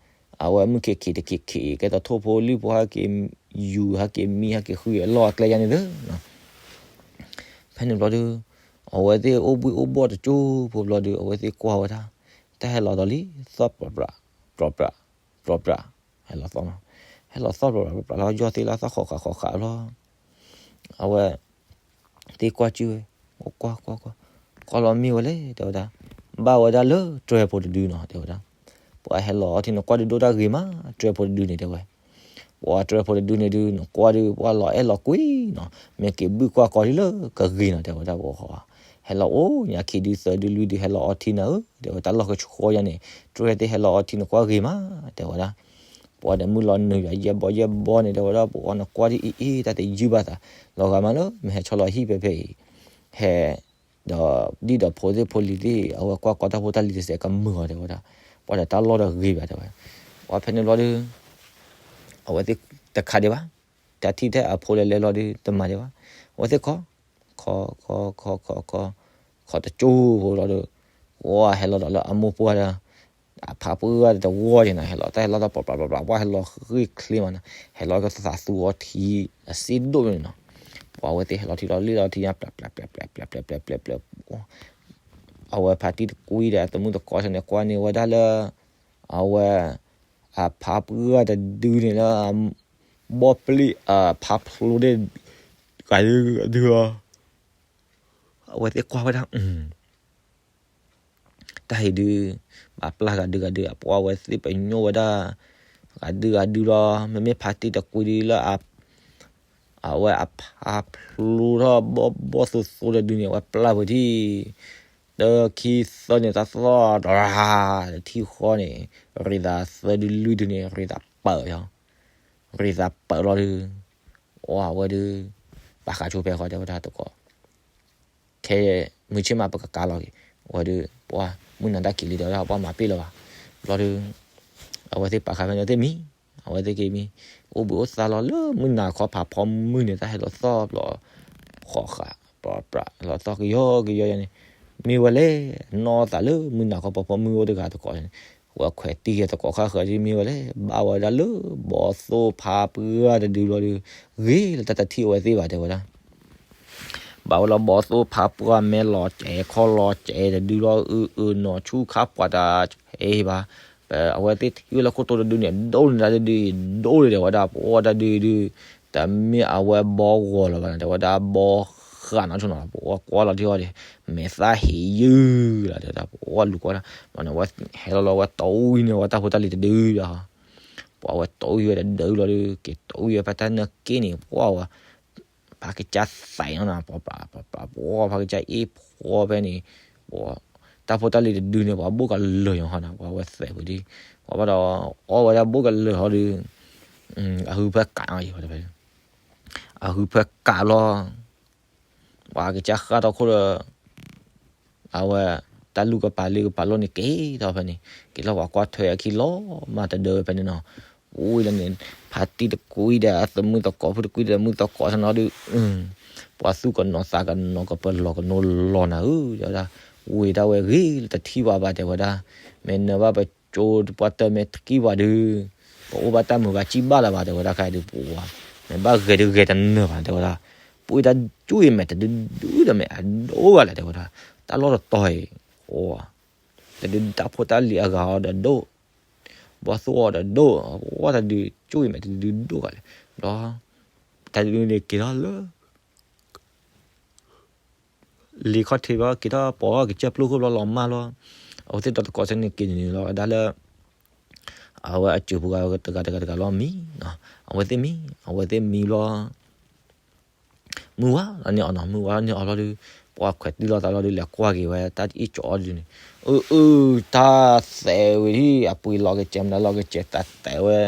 အဝဲမုၢ်ခံးခံးတခံးခံး ကဲသိးထိၣ်ဖိလံၣ်ဖိဟဲက့ၤယူၤ ဟဲက့ၤမံ ဟဲက့ၤဃုအလီၢ်အကျဲယါန့ၣ်သၢ, ဖဲန့ၣ်ဘျီဒုး, အဝဲသ့ၣ်အိၣ်ဘှံးအိၣ်ဘှီၣ်တကၠိဖိဘျီဒုး အဝဲသ့ၣ်ကွၢ်ဝဲဒၣ်, တၢ်ဟဲလီၤဒီးလံ, သီၣ်ပြးပြး, ပြးပြး, ပြးပြး, ဟဲလီၤသီၣ်နီၤ, ဟဲလီၤသီၣ်ပြးပြးပြးလီၤ ယီၢ်သ့လီၤသီၣ်ဃီးဃးဃီးဃးလီၤ အဝဲ သ့ၣ်ကွၢ်စုၣ်ဝဲ, ကွၢ်ကွၢ်ကွၢ်, ကွၢ်လီၤမ့ၢ်ဝဲလဲၣ် တဲဝဲဒၣ်, ဘၣ်ဝဲဒၣ်လၢတြဲၤဖိတဒုနီၤ တဲဝဲဒၣ်, ပှၤဟဲလီၤအီထံနကွၢ်ဒုးဒိၣ်တၢ်ဂ့ၤမး တြဲၤဖိတဒုန့ၣ် တဲဝဲ, ပှၤတြဲၤဖိတဒုန့ၣ်ဒုး နကွၢ်ဒုး ပှၤလီၤအဲၣ်လီၤကွံနီၤ, မ့ၢ်က့ၤဘုၣ်ကွၢ်ကီဒ်လၢကဂ့ၤနီၤ တဲဝဲဒၣ်ပှၤဃီ, ဟဲလီၤအိၣ်ညါခံဒုသၢဒုလွံၢ်ဒု ဟဲလီၤအီထံနၤဧၢ တဲဝဲ တၢ်လီၢ်ကဆှီယါန့ၣ် တြဲၤသ့ၣ်ဟဲလီၤအီထံနကွၢ်ဂ့ၤမး တဲဝဲဒၣ် ပှၤဒီးမုၢ်လီၤနုာ်ယၤယဲၢ်ဘီယဲၢ်ဘီန့ၣ် တဲဝဲဒၣ် ပှၤနကွၢ်ဒ်အံၤအံၤ တၢ်တယုၢ်ဘၣ်သး, လီၤဂာ်မးလၢ မ့ၢ်ဟဲဆီလီၤဟံၣ်ဖဲဖဲအံၤ, ဟဲ, ဒီးဒ်ဒီးဖိသ့ၣ်ဖိလံၤသ့ၣ် အဝဲကွၢ်ကီတၢ်ဖိတၢ်လံၤတစဲးကမုာ်အီၤ တဲဝဲဒၣ်, ပှၤဒီးတၢ်လီၢ်ဒီးဂ့ၤဘၣ် တဲဝဲ, ပှၤဖဲန့ၣ်ဘျီဒုး အဝဲသ့ၣ်တခးဒံးဘၣ်, တၢ်ထံၣ်ထဲအဖိလဲၤလဲၤလီၤဒုး တမၤဒံးဘၣ်, အဝဲသ့ၣ်ခိး, ခိး, ခိး, ခိး, ခိး, ခိး, ခိးတကၠိဖိလီၤဒုး, ပှၤဟဲလီၤဒီးလၢအမိၢ်ပှၢ်ဒီး အဖါပှၢ်တဝီယဲနီၤ ဟဲလီၤ တၢ်ဟဲလီၤတၢ်ပျီပျီပျီပျီ ပှၤဟဲလီၤဂ့ၢ်ချ့မးနီၤ ဟဲလီၤကသးသူအီထံ အစ့ဒိၣ်န့ၣ်နီၤ ပှၤဝဲသ့ၣ်ဟဲလီၤထံလီၤလံလီၤထံညါ ပျီပျီပျီပျီပျီပျီပျီ အဝဲဖါတံၢ်တကွံဒီးအတမုၣ်တကိးဆၢန့ၣ် ကွၢ်န့ၢ်ဝဲဒၣ်လၢ အဝဲ အဖါပှၢ်တဒုန့ၣ်လၢ ဘီပျံၤအဖါဖျိဒၣ် ဂၤဒုဂၤဒုလီၤ အဝဲသ့ၣ်ကွၢ်ဝဲဒၣ် တၢ်အံၤဒုး ဘၣ်ပျၢ်ဂၤဒုဂၤဒု အပှၤဝဲသ့ၣ်ပညိၣ်ဝဲဒၣ် ဂၤဒုဂၤဒုလီၤ မ့မ့ၢ်ဖါတံၢ်တကွံဒုလၢ အဝဲအဖါဖျိထီၣ်ဘီၣ်ဘီၣ်သိသိတဒုန့ၣ် အဝဲပျၢ်ပှဲၤထံၣ် တခံသၢန့ၣ် တၢ်သီၣ်တရၢ တထံၣ်ဃီန့ၣ် ရ့သးသၢဒုလွံၢ်ဒုန့ၣ် ရ့သးပာ်ယီၤ ရ့သးပာ်လီၤဒုး အဝဲဒုး ပာ်ဃာ်ဆိဖဲဃီတဲဝဲဒၣ်တကိး ခဲမုၢ်ဆ့ၣ်မးပကကါလီၤက့ၤ အဝဲဒုး ပှၤမုၢ်နၤတၢ်က့ၤလံတဲဝဲဒၣ် ပှၤမၤပ့ၢ်လၢၤဘၣ် ဘျီဒုး အဝဲသ့ၣ်ပာ်ဃာ်ဖဲန့ၣ်သ့ၣ်မံ အဝဲသ့ၣ်က့ၤမံ အိၣ်ဘှံးအိၣ်သါလီၤလၢမုၢ်နၤခီဖးဖီမုၢ်န့ၣ် တၢ်ဟဲလီၤသီၣ်ဘျီ ဃီးဃာ် ပျီပြး လီၤသီၣ်ကယီကယီယၤန့ၣ် မ့ၢ်ဝဲလဲၣ် နီၢ်သးလၢမုၢ်နၤခီဖးဖီမုၢ်အိၣ်တဂၤတကိးန့ၣ် ဝဲခွဲးတံၢ်ယဲတကိးခါဃၢၤဒ်မ့ၢ်ဝဲလဲၣ် ဘၣ်ဝဲဒၣ်လၢဘီသိဖါပှၢ်တဒုဘျီဒုး ဂ့ၤလၢတၢ်တထံၣ်အဝဲသ့ၣ်ဘၣ်တဲဝဲဒၣ် ဘၣ်ဝဲလီၤဘီသိၣ်ဖးပှၢ်မဲလီၤစဲးခီလီၤစဲးတဒုလီၤ အုၣ်အုၣ်နီၤဆူၣ်ခါပှၢ်တၢ်ဆဲးဘၣ်. ပဝဲသ့ၣ်ထံၣ်ဝဲလၢခိၣ်တိတဒုန့ၣ် ဒိၣ်န့ၣ်တၢ်တဒုအံၤ ဒိၣ်န့ၣ်တဲဝဲဒၣ် ပအီၣ်တၢ်ဒုဒု တမ့ၢ်အဝဲဘီဂီၤလၢၤဘၣ်န့ၣ် တဲဝဲဒၣ်ဘီဃးနီၣ်ဆိနီၤ ပအီၣ်ကွၢ်လီၤထံအီၤဒီး မဲာ်သၣ်ဟ့ယုၢ်လီၤ တဲဝဲဒၣ် ပအီၣ်လူၤကွၢ်ဒၣ် မ့ၢ်န့ၣ်ဝဲဟဲလီၤလီၤဝဲတီအံၤန့ၣ် ဝဲတၢ်ဖိတၢ်လံၤတဒုဒီး ပှၤဝဲတီအံၤဝဲတဒုလီၤဒု က့ၤတီအံၤဝဲဖဲတၢ်နၢ်က့န့ၣ် ပှၤဝဲ ဖးကစၢ်သးနီၤ ပှၤပှၤပှၤပှၤပှၤဖးကစၢ်အ့ၣ်ဖှီဖဲန့ၣ် ပှၤတၢ်ဖိတၢ်လံၤတဒုန့ၣ် ပှၤဘိၣ်ကလၢာ်ညီဟီနီၤ ပှၤဝဲသဲးဝဲဒ် ပှၤဘၣ်ဒီး အီၣ်ဝဲဒၣ်ဘိၣ်ကလၢာ်ဟီဒု အဟုဖၢကးအီၤယံၤဖဲ အဟုဖၢကးလီၤ ပှၤကစၢ်ဃၣ်ထီၣ်ခိၣ်ဒီး အဝဲ တၢ်လူၢ်ကပၤလ့ကပၤလီၢ်န့ၣ်က့ၤထီၣ်ဖဲန့ၣ် က့ၤလီၤပှၤကွၢ်ထွဲအခံလီၤမၢ်တဒၢဝဲဖဲန့ၣ်နီၤ ဝံၤလီၤန့ၣ် ဖါတံၢ်တကွံဒီးအသမုၢ်သကိး ဖုတကွံဒီးသမုၢ်သကိးဆနီၤဒု ပှၤသူၣ်ကနီၤသးကနီၤကပလီၤကနိလီၤနၤဧၢ တဲဝဲဒၣ် ဝံၤတၢ်ဝဲဂ့ၤလၢတထံၣ်ဘၣ်ဘၣ်တဲဝဲဒၣ် မ့ၢ်နၢၤဘၣ်ပကၠိပှၤတၢၢ်မ့ၢ်တထံၣ်ဘၣ်ဒု ပအိၣ်ဘၣ်တၢ်မုာ်ဘၣ်ကံၣ်ဘၣ်လၢၤဘၣ်တဲဝဲဒၣ် ခဲအံၤဒုပှၤ မ့ၢ်ဘၣ်ဂဲၤဒုဂဲၤတနၢၤဘၣ်တဲဝဲဒၣ် ပှၤတၢ်ကၠိအံၤမ့ၢ်တဒုဒုဒီးမ့ၢ်အဒိၣ်ဘၣ်လဲၣ်တဲဝဲဒၣ် တၢ်လီၢ်တတီၤအံၤ တဒုတၢ်ဖိတၢ်လံၤအဂၤအီၤဒီးဒိၣ် ဘီသိၣ်အီၤဒီးဒိၣ် ပှၤတၢ်ဒုကၠိအံၤမ့ၢ်တဒုဒုဒိၣ်ဘၣ်လဲၣ် ဒီး တၢ်ဒုန့ၣ်က့ၤထီၣ်လၢ လံၤခီၣ်ထံးဘျီ က့ၤထီၣ်ပိာ်ကစၢၢ်ပျိခိၣ်ဘျီလီၤမၢ်လီၤ အဝဲသ့ၣ်ဒီးတကိးဆၢန့ၣ်က့ၤန့ၣ်လီၤဝဲဒၣ်လၢ အဝဲအစၢၤပူၤဂၤတဂၤတဂၤတဂၤလီၤမံနီၤ အဝဲသ့ၣ်မံ အဝဲသ့ၣ်မံဘျီ မုၢ်ဝါလီၤန့ၢ်အီၤနီၤ မုၢ်ဝါလီၤန့ၢ်အီၤဘျီဒု ပှၤခွဲးတံၢ်လီၤသးလီၤဒု လဲၤကွၢ်က့ၤဝဲတၢ်အ့ၣ်ကၠီအီၤဒုန့ၣ် အၢ အၢ တၢ်သဲးဝံၤဒ် အပှ့ၤလီၤကစဲးမနုၤလီၤကစဲးတၢ်သဲးဝဲ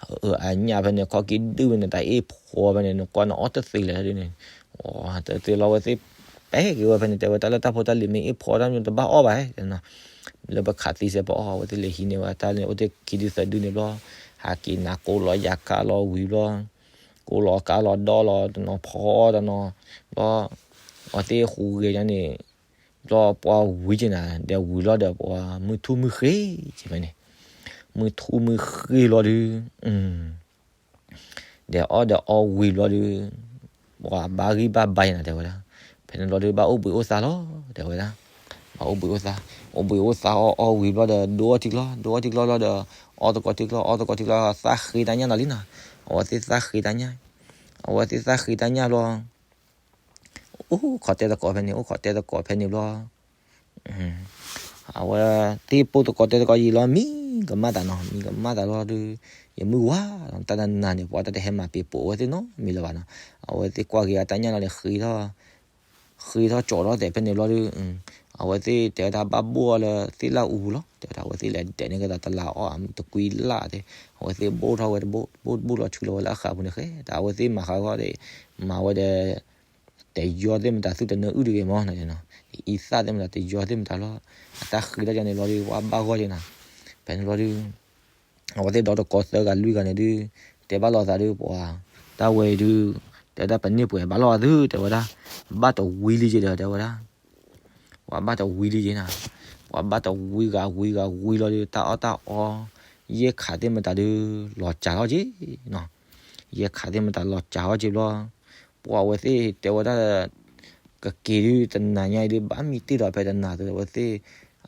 အၢ အညၣ်ဖဲန့ၣ် ခီၣ်က့ၤဒုဝဲန့ၣ် တၢ်အ့ၣ်ဖှီဖဲန့ၣ် နကွၢ်နအီၣ်တသ့လဲၣ်ဒ်န့ၣ် တသ့လီၤ အဝဲသ့ၣ်ပဲက့ၤဝဲဖဲန့ၣ် တဲဝဲတၢ်လၢတၢ်ဖိတၢ်လံၤမ့ၢ်အ့ၣ်ဖှီတၢ်မ့ၢ်တဘၣ်အီၣ်ဘၣ် လၢပခးသံစဲးပအီၣ် အဝဲသ့ၣ်လဲၤဟံးန့ၢ်ဝဲတၢ်န့ၣ် အိၣ်တ့ၢ်ခံဒုသၢဒုန့ၣ်ဘျီ ဟးက့ၤနၤကိးလီၤယၤကါလီၤဝံၤဘျီ ကိးလီၤကါလီၤဒီလီၤတနီၤဖီတနီၤ ဘျီ အဝဲသ့ၣ်ဟူးဂဲၤညါန့ၣ် ဘျီပှၤဝံၤက့ၤနၤ ဒီးဝံၤလီၤဒီးပှၤမုၢ်ထူၣ်မုၢ်ဃ့က့ၤဖဲန့ၣ် မုၢ်ထူၣ်မုၢ်ဃ့လီၤဒု ဒီးအီၣ်ဒီးအီဝံၤဘျီဒု ပှၤဘၣ်ဂံၢ်ဘၣ်ဘါယၤနၤတဲဝဲဒၣ် ဖဲန့ၣ်ဘျီဒု ဘၣ်အိၣ်ဘှံးအိၣ်သါလီၤ တဲဝဲဒၣ် ဘၣ်အိၣ်ဘှံးအိၣ်သါ အိၣ်ဘှံးအိၣ်သါအီၣ်အီဝံၤဘျီဒီး ဒိအီၣ်ထံကျီ ဒိအီၣ်ထံကျီလီၤဒီး အီၣ်သကိးထံကျီ အီၣ်သကိးထံကျီ သးဃ့တၢ်ညၣ်နီၤလံနီၤ အဝဲသ့ၣ်သးဃ့တၢ်ညၣ် အဝဲသ့ၣ်သးဃ့တၢ်ညၣ်ဘျီ အိၣ်ခိးတဲသကိးဖဲန့ၣ် အိၣ်ခိးတဲသကိးဖဲန့ၣ်ဘျီ အဝဲသ့ၣ်ပိၢ်သကိးတဲသကိးယံာ်လီၤ မံကမၣ်သးနီၤ မံကမၣ်သးလီၤဒု ယမုၢ်ဝါလီၤ တၢ်တနၤန့ၣ် ပှၤတၢ်တဟဲမၤပ့ၤပိာ်အဝဲသ့ၣ်နီတမံၤလၢၤဘၣ်နီၤ အဝဲသ့ၣ်ကွၢ်က့ၤအတၢ်ညၣ်လီၤန့ၣ် ဃ့ထီၣ် ဃ့ထီၣ်ကၠီးထီၣ်သဲးဖဲန့ၣ်ဘျီဒု အဝဲသ့ၣ်တဲဝဲဒၣ်ဘၣ်ဘိၣ်အီၤလၢသ့ၣ်လၢအူပူၤလီၤ တဲဝဲဒၣ် အဝဲသ့ၣ်လဲၤဒဲးန့ၢ်က့ၤသးတလးအီၣ်အမုၢ်တကွံလၢ်သ့ၣ် အဝဲသ့ၣ်ဘိၣ်ထီၣ်ဝဲတဘိၣ် ဘိၣ်တဘိၣ်လီၤဆူလီၤဝဲလၢအဃးပူၤန့ၣ်ဃဲ တၢ်အဝဲသ့ၣ်မၤဃးဂီၢ်ဒီး မၤဝဲဒီး တယီသ့ၣ်မတၤသုတနၢအုၣ်တဂ့ၤမီၤ အံသၣ်သ့ၣ်မတၤတယီသ့ၣ်မတၤလီၤ အတၢ်ဃ့ထီၣ်ယါန့ၣ်ဘျီဒု ပှၤဘၣ်ဂီၢ်က့ၤနၤ ဖဲန့ၣ်ဘျီဒု အဝဲသ့ၣ်ဒီတကိးသၢဂၤလွံၢ်ဂၤန့ၣ်ဒု တဲဘၣ်လိာ်သးဒု ပှၤ တၢ်ဝဲအံၤဒု တဲဒၣ်ပန့ၢ်ပှဲၤဘၣ်လိာ်အီၤသု တဲဝဲဒၣ် ဘၣ်တဝံၤလံက့ၤဒီး တဲဝဲဒၣ် ပှၤဘၣ်တဝံၤလံက့ၤနၤ ပှၤဘၣ်တဝံၤဂၤဝံၤဂၤဝံၤလီၤဒု တၢ်အီၣ်တၢ်အီ ယဲၢ်ခးသ့ၣ်မတၤဒု လီၤစှၤထီၣ်က့ၤနီၤ ယဲၢ်ခးသ့ၣ်မတၤလီၤစှၤထီၣ်က့ၤဘျီ ပှၤအဝဲသ့ၣ်တဲဝဲဒၣ် ကက့ၤဒု တနၤညါအံၤဒု ဘၣ်မံတ့ၢ်ဒီးဖဲတနၤသု အဝဲသ့ၣ်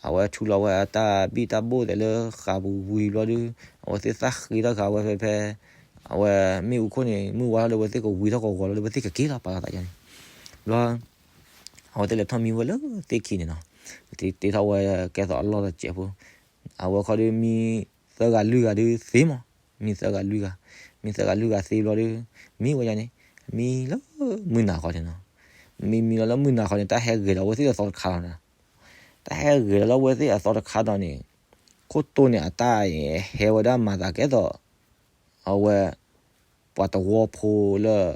အဝဲဆူလီၤဝဲအတၢ်ဘံၣ်တၢ်ဘိၣ်သဲးလၢဃးပူၤဝံၤဘျီဒု အဝဲသ့ၣ်သးဃ့ထီၣ်ဃာ်ဝဲဖဲဖဲ အဝဲမ့ၣ်အူခိၣ်န့ၣ် မုၢ်ဝါထီၣ်ဒီး အဝဲသ့ၣ်ကဝံၤထီၣ်ကဝီၤလီၤဒီး အဝဲသ့ၣ်ကက့ၤလီၤပာ်လီၤသးယါန့ၣ် ဘျီ အဝဲသ့ၣ်လဲၤထီၣ်မံဝဲလၢသ့ၣ်ခံန့ၣ်နီၤ တ့ထီၣ်ဝဲကဲသိးအလီၢ်တစဲးဖိ အဝဲခီဒု မံသၢဂၤလွံၢ်ဂၤဒုသ့မး မံသၢဂၤလွံၢ်ဂၤ မံသၢဂၤလွံၢ်ဂၤသ့ဘျီဒု မံဝဲယါန့ၣ် မံလၢမုၢ်နၤခီန့ၣ်နီၤ မံမံလီၤလၢမုၢ်နၤခီန့ၣ် တၢ်ဟဲဂဲၤဒီးအဝဲသ့ၣ်အသီတခါလီၤနီၤ တၢ်ဟဲဂဲၤဒီးလၢအဝဲသ့ၣ်အသီတခါဒီးန့ၣ် ခိၣ်တိန့ၣ် အတၢ်ဟဲဝဲဒၣ်မၤသးကဲသိး အဝဲ ပှၤသဝီဖိလၢ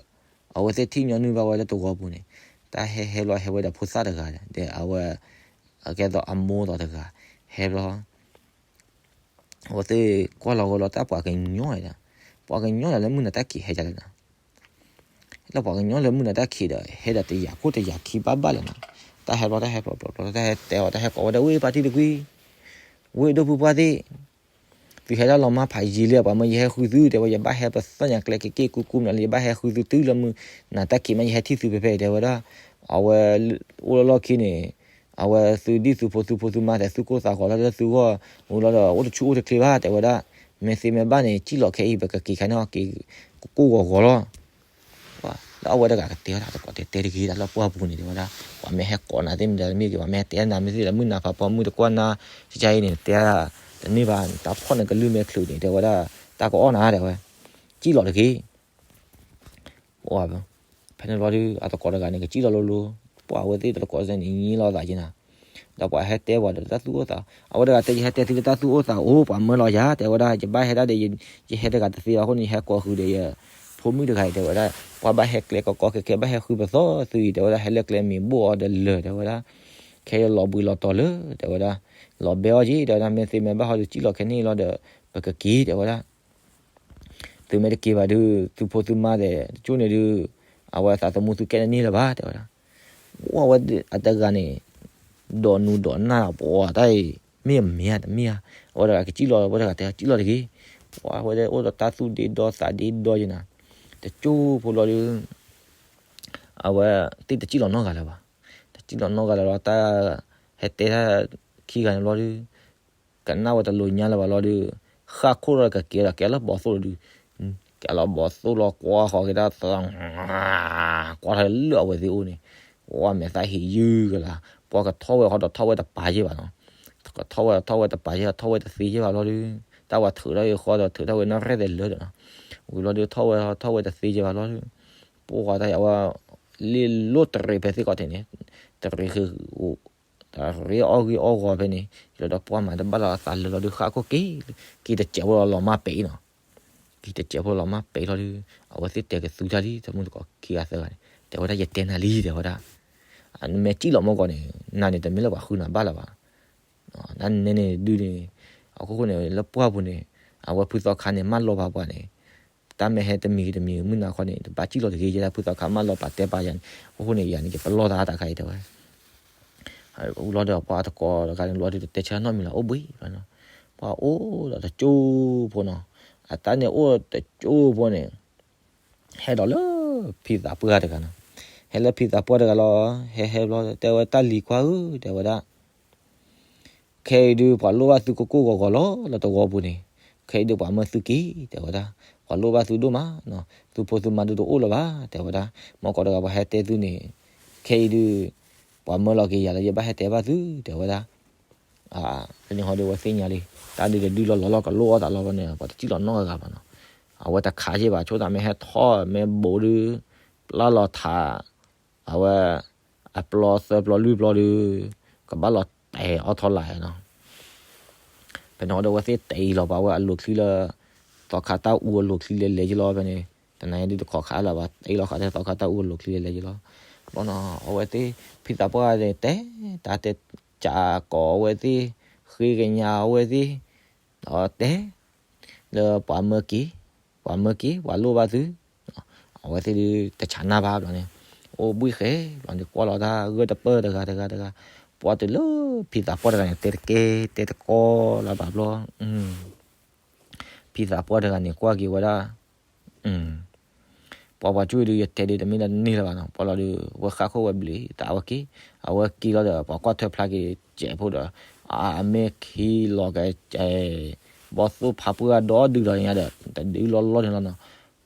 အဝဲသ့ၣ်ထံၣ်ညီနုၢ်ဘၣ်ဝဲလၢသဝီပူၤန့ၣ် တၢ်ဟဲဟဲလီၤဟဲဝဲဒီးဖိသၣ်တဂၤဒီး အဝဲ အကဲသိးအမိၢ်သိးတဂၤ ဟဲဘျီ အဝဲသ့ၣ်ကွၢ်လီၤဝဲလီၤတၢ်ပှၤကညီဒီး ပှၤကညီဒီးလၢမုၢ်နၤတၢ်ခံးဟဲဒ်လဲၣ်နီၤ လၢပှၤကညီလၢမုၢ်နၤတၢ်ခံးဒီး ဟဲဒီးတယာ်ခိၣ်တယာ်ခံဘၣ်ဘၣ်လဲၣ်နီၤ တၢ်ဟဲဘျီတၢ်ဟဲဖျိးဖျိးဖျိး တၢ်ဟဲတဲအီၤ တၢ်ဟဲကိးဝဲဒီး ဝ့ၢ်ပှၤထံတကွံ ဝ့ၢ်ဒိၣ်ဖုပှၢ်သ့ၣ် သုဟဲဒၣ်လီၤမၢ်ဖးယံာ်လံ ပှၤမၢယဟဲဃုသု တဲဝဲ ယဘၣ်ဟဲပသီၣ်ညါကျဲက့ၤက့ၤကူကူမနုၤလၢ ယဘၣ်ဟဲဃုသုတုၤလၢမုၢ်နၤတၢ်ခံးမး ယဟဲထံၣ်သုဖဲဖဲ တဲဝဲဒၣ် အဝဲအိၣ်လီၢ်လီၢ်ခံန့ၣ် အဝဲသုဒံၣ်သုဖိသုဖိသုမါသဲး သုကိၢ်သးဂီၤလၢသုဂီၢ် ဝံၤလီၤဒီး အိၣ်တဆူၣ်အိၣ်တချ့ဘၣ် တဲဝဲဒၣ်. မ့ၢ်သ့မ့ၢ်ဘၣ်န့ၣ် စံၣ်လီၤခဲအံၤ ပကက့ၤခါန့ၣ် က့ၤကိၢ်ဂီၤဂီၤလီၤ. လၢအဝဲတဂၤကတဲဝဲဒၣ် တကိးတဲတဲတဂ့ၤ တၢ်လၢပှၢ်ပူၤန့ၣ် တဲဝဲဒၣ်. ပှၤမ့ၢ်ဟဲကိးနၤသ့ၣ်မတၤတမ့ၢ်ဂ့ၤ ပှၤမ့ၢ်ဟဲတဲနၤမ့ၢ်သ့ၣ်ဒီး မုၢ်နၤဖးဖီမုၢ်တကွၢ်နၤ ကကါအံၤန့ၣ် တဲတန့ၢ်ဘၣ် တၢ်ဖီၣ်နကလုၢ်မဲာ်ချုးန့ၣ် တဲဝဲဒၣ်. တၢ်ကအီၣ်နၤ တဲဝဲ စံၣ်လီၤတဂ့ၤ. ဖဲန့ၣ်ဘျီဒုး အသကိးတဂၤန့ၣ် ကစံၣ်လီၤလိၤလိၤ, ပှၤအဝဲသ့ၣ်တကိးစဲန့ၣ် ညံလီၤသးက့ၤနၤ, ဒီးပှၤဟဲတဲပှၤဒီးတၢ်သူၣ်အိၣ်သး, အဝဲတဂၤတဲ ယဟဲတဲသုလၢတၢ်သူၣ်အိၣ်သးအိၣ် ပှၤမၢလီၤယၤ တဲဝဲဒၣ်, ယဘၣ်ဟဲဒၣ်ဒီး ယဟဲတဂၤတသ့ဘၣ်အဃိန့ၣ် ယဟဲကိးဃုာ်ဒီးယဖိမုၣ်တဂၤအံၤ တဲဝဲဒၣ်, ပှၤဘၣ်ဟဲကျဲကီကီခဲခဲ ဘၣ်ဟဲဃုပသီသုအံၤ တဲဝဲဒၣ်, ဟဲလၢကျဲမ့ၤဘိၣ်အီၤဒီးလၢာ် တဲဝဲဒၣ်, ခဲအံၤလီၤဘှံးလီၤတီၤလၢာ် တဲဝဲဒၣ်, လီၤဘဲအီၤက့ၤ တဲဝဲဒၣ်, မ့ၢ်သ့မ့ၢ်ဘၣ်ဟီဒုး စံၣ်လီၤခဲန့ၣ်လီၤဒီး ပကက့ၤ တဲဝဲဒၣ်. သုမ့ၢ်တက့ၤဘၣ်ဒုး သုဖိသုမါသ့ၣ် တကၠိန့ၣ်ဒုး အဝဲသးသမူသုကဲန့ၣ်န့ၢ်လၢၤဘၣ် တဲဝဲဒၣ်. အိၣ်ဝဲအတဂၤန့ၣ် ဒိးနူဒိးနၢ်ပှၤတၢ်အံၤ မ့ၢ်အမ့ၢ်ဧါတမ့ၢ်ဧါ, အဝဲတဂၤကစံၣ်လီၤ အဝဲတဂၤတဲစံၣ်လီၤတဂ့ၤ, ပှၤဝဲဒၣ်အိၣ်ဒီးတၢ်သူၣ်ဒ့ဒီသးဒ့ဒီက့ၤနၤ, တကၠိဖိဘျီဒုး အဝဲသ့ၣ်တစံၣ်လီၤနီတဂၤလၢၤဘၣ်, တစံၣ်လီၤနီတဂၤလၢၤဘၣ် တၢ် ဟဲတဲတၢ်ခံဂၤန့ၣ်ဘျီဒုး ကနၣ်ဝဲတလိၤညါလၢၤဘၣ်လီၤဒုး, ဃၣ်ခိၣ်ထီၣ်ဒီးကကဲဒီးကဲလၢဘီၣ်သိၣ်လီၤဒုး, ကဲလၢဘီၣ်သိၣ်လီၤကွၢ်ဃီၤက့ၤတၢ်သး, ကွၢ်ထီၣ်လၢအဝဲသ့ၣ်အိၣ်န့ၣ်, ဝဲမဲာ်သၣ်ဟ့ၣ်ယုၢ်ကလာ်, ပှၤကထီၣ်ဝဲဃီဒီးထီၣ်ဝဲတပာ်ယဲၢ်ဘၣ်နီၤ, ကထီၣ်ဝဲထီၣ်ဝဲတပာ်ယဲၢ် ထီၣ်ဝဲတသ့ယဲၢ်ဘၣ်လီၤဒုး, တၢ်ဝဲထုးထီၣ်ဃီဒီးထုးထီၣ်ဝဲနီၣ်ရဲၣ်သဲးလၢာ်ဒီးနီၤ, ဝံၤလီၤဒုးထီၣ်ဝဲထီၣ်ဝဲတသ့ယဲၢ်ဘၣ်လီၤဒုး, ပှၤတၢ်အဝဲ လ့ၣ်လိၣ်တရံးဖဲသ့ၣ်ကီးထံးန့ၣ်, တရံးဃုာ် တရံးအီၣ်ဂံၢ်အီၣ်ဂီၤဖဲန့ၣ်, ယလီၤဒီးပှၤမၤတဘၣ်လီၤအသးလၢာ်လီၤဒုး ဃၣ်ခိၣ်က့ၤ, က့ၤတစဲးဖိလီၤမၢ်ပဲာ်နီၤ, က့ၤတစဲးဖိလီၤမၢ်ပဲာ်လီၤဒုး, အဝဲသ့ၣ်တဲကသူတၢ်လံ တမုၢ်တကိးခံဂၤသၢဂၤန့ၣ် တဲဝဲဒၣ် ယတဲနၤလံ တဲဝဲဒၣ်, နမ့ၢ်စံၣ်လီၤမ့ၢ်ကီးန့ၣ် နၤန့ၣ်တမ့ၢ်လၢပှၤဃုနၤဘၣ်လၢၤဘၣ် နနဲန့ၣ်ဒုးန့ၣ်, အခိၣ်ဃိန့ၣ် လၢပှၢ်ပူၤန့ၣ်, အဝဲဖုသီခါန့ၣ် မၢလီၤပာ်ပှၤန့ၣ်, တၢ်မ့ၢ်ဟဲတမံၤဂ့ၤတမံၤဂ့ၤ မုၢ်နၤခီန့ၣ် တဘၣ်စံၣ်လီၤတဂ့ၤ ယဲဒၣ်ဖုသီခါမၢလီၤပာ်တဲပာ်ယၤန့ၣ်, အခိၣ်ဃိန့ၣ် ယၤန့ၣ် ယပလီၢ်သးတၢ်ခါအံၤတဲဝဲ, ဝံၤလီၤဒီးပှၤတကိးတဂၤန့ၣ်လီၤဒုးတတဲဆၢနီတမံၤလၢၤ အိၣ်ဘှံးလီၤနီၤ, ပှၤအိၣ်ဒီးတကၠိဖိနီၤ, အတၢ်န့ၣ်အိၣ်တကၠိဖိန့ၣ် ဟဲဒီးလၢဖံသးပှၢ်တဂၤနီၤ, ဟဲလၢဖံသးပှၢ်တဂၤလီၤ, ဟဲဟဲဘျီ တဲဝဲတၢ်လံၤခွါဧၢ တဲဝဲဒၣ်, ခဲအံၤဒုး ပှၤလိၣ်ဘၣ်သုကိၢ်ကိၢ်ဂီၤဂီၤလီၤ လၢတဝီပူၤန့ၣ်, ခဲအံၤဒုး ပှၤမၢသုက့ၤ တဲဝဲဒၣ်, ပှၤလိၣ်ဘၣ်သုဒိၣ်မး, သုဖိသုမါဒုးတအိၣ်လၢၤဘၣ် တဲဝဲဒၣ်, မ့ၢ်ကီးတဂၤပှၤဟဲတဲသုန့ၣ်, ခဲအံၤဒုး ပှၤမၢလီၤက့ၤယၤလၢယဘၣ်ဟဲတဲဘၣ်သု တဲဝဲဒၣ် ဖဲန့ၣ်ဟီဒုး အဝဲသ့ၣ်ညါလံ, တၢ်ဒုးတဒုလီၤလီၤလီၤကလိၣ်အီၣ်သးလီၤဘၣ်န့ၣ် ပှၤတစံၣ်လီၤနီတဂၤဘၣ်နီၤ, အဝဲတခးယ့ၢ်ဘၣ် ဆိသးမ့ၢ်ဟဲထီၣ်မ့ၢ်ဘူးဒုး, ပျၢ်လီၤထး, အဝဲ အပျီသၢပျီလွံၢ်ပျီဒုး, ကဘၣ်လီၤတဲာ်အီၣ်ထီၣ်လာ်နီၤ ဖဲန့ၣ်ဟီဒုး အဝဲသ့ၣ်တဲာ်အံၤလီၤပှၤဝဲအလိၤချံလၢ သီခါတၢ်အူအလိၤချံလဲၤလဲၤယ့ၢ်လီၤ ဖဲန့ၣ်, တနၤအံၤဒုးတခိးခးလၢၤဘၣ် တဲာ်အံၤလီၤဃးထဲသီခါတၢ်အူအလိၤချံလဲၤလဲၤယ့ၢ်လီၤ, ဘျီနီၤ အဝဲသ့ၣ် ဖံသးပှၢ်န့ၣ် တဲတၢ်တဲကးကိးအဝဲသ့ၣ်, ဃ့ကညးအဝဲသ့ၣ်, ဒီးတဲ လၢပှၤမၢက့ၤ, ပှၤမၢက့ၤ ပှၤလိၣ်ဘၣ်သု, အဝဲသ့ၣ်ဒုးတဆးနၢ်ဘၣ်ဘျီန့ၣ်, အိၣ်ဘှံးဃဲဘျီန့ၣ် ကွၢ်လီၤတၢ်ဂၢၢ်တပၢၢ်တဂၤတဂၤတဂၤ, ပှၤတုၤလၢဖံသးပှၢ်တဂၤန့ၣ် တဲတကဲ တဲတကီလၢၤဘၣ်ဘျီ, ဖံသးပှၢ်တဂၤန့ၣ် ကွၢ်က့ၤဝဲဒၣ် ပှၤပှၤကၠူၣ်ဒုး ယတဲဒုး တမ့ၢ်တၢ်တန့ၢ်လၢၤဘၣ်နီၤ, ပှၤလီၤဒုး ဝဲဃၣ်ခိၣ်ဝဲဘျံးသးဝဲက့ၤ, အဝဲက့ၤလီၤဒီး ပှၤကွၢ်ထွဲဖျါက့ၤ စဲးဖိဒီး, အမ့ၢ်ခံလီၤကဲ, ဘီၣ်သိၣ်ဖးပှၢ်ဒီဒုဒီးညါဒီး တဒုလီၤလီၢ်န့ၣ်လီၤနီၤ,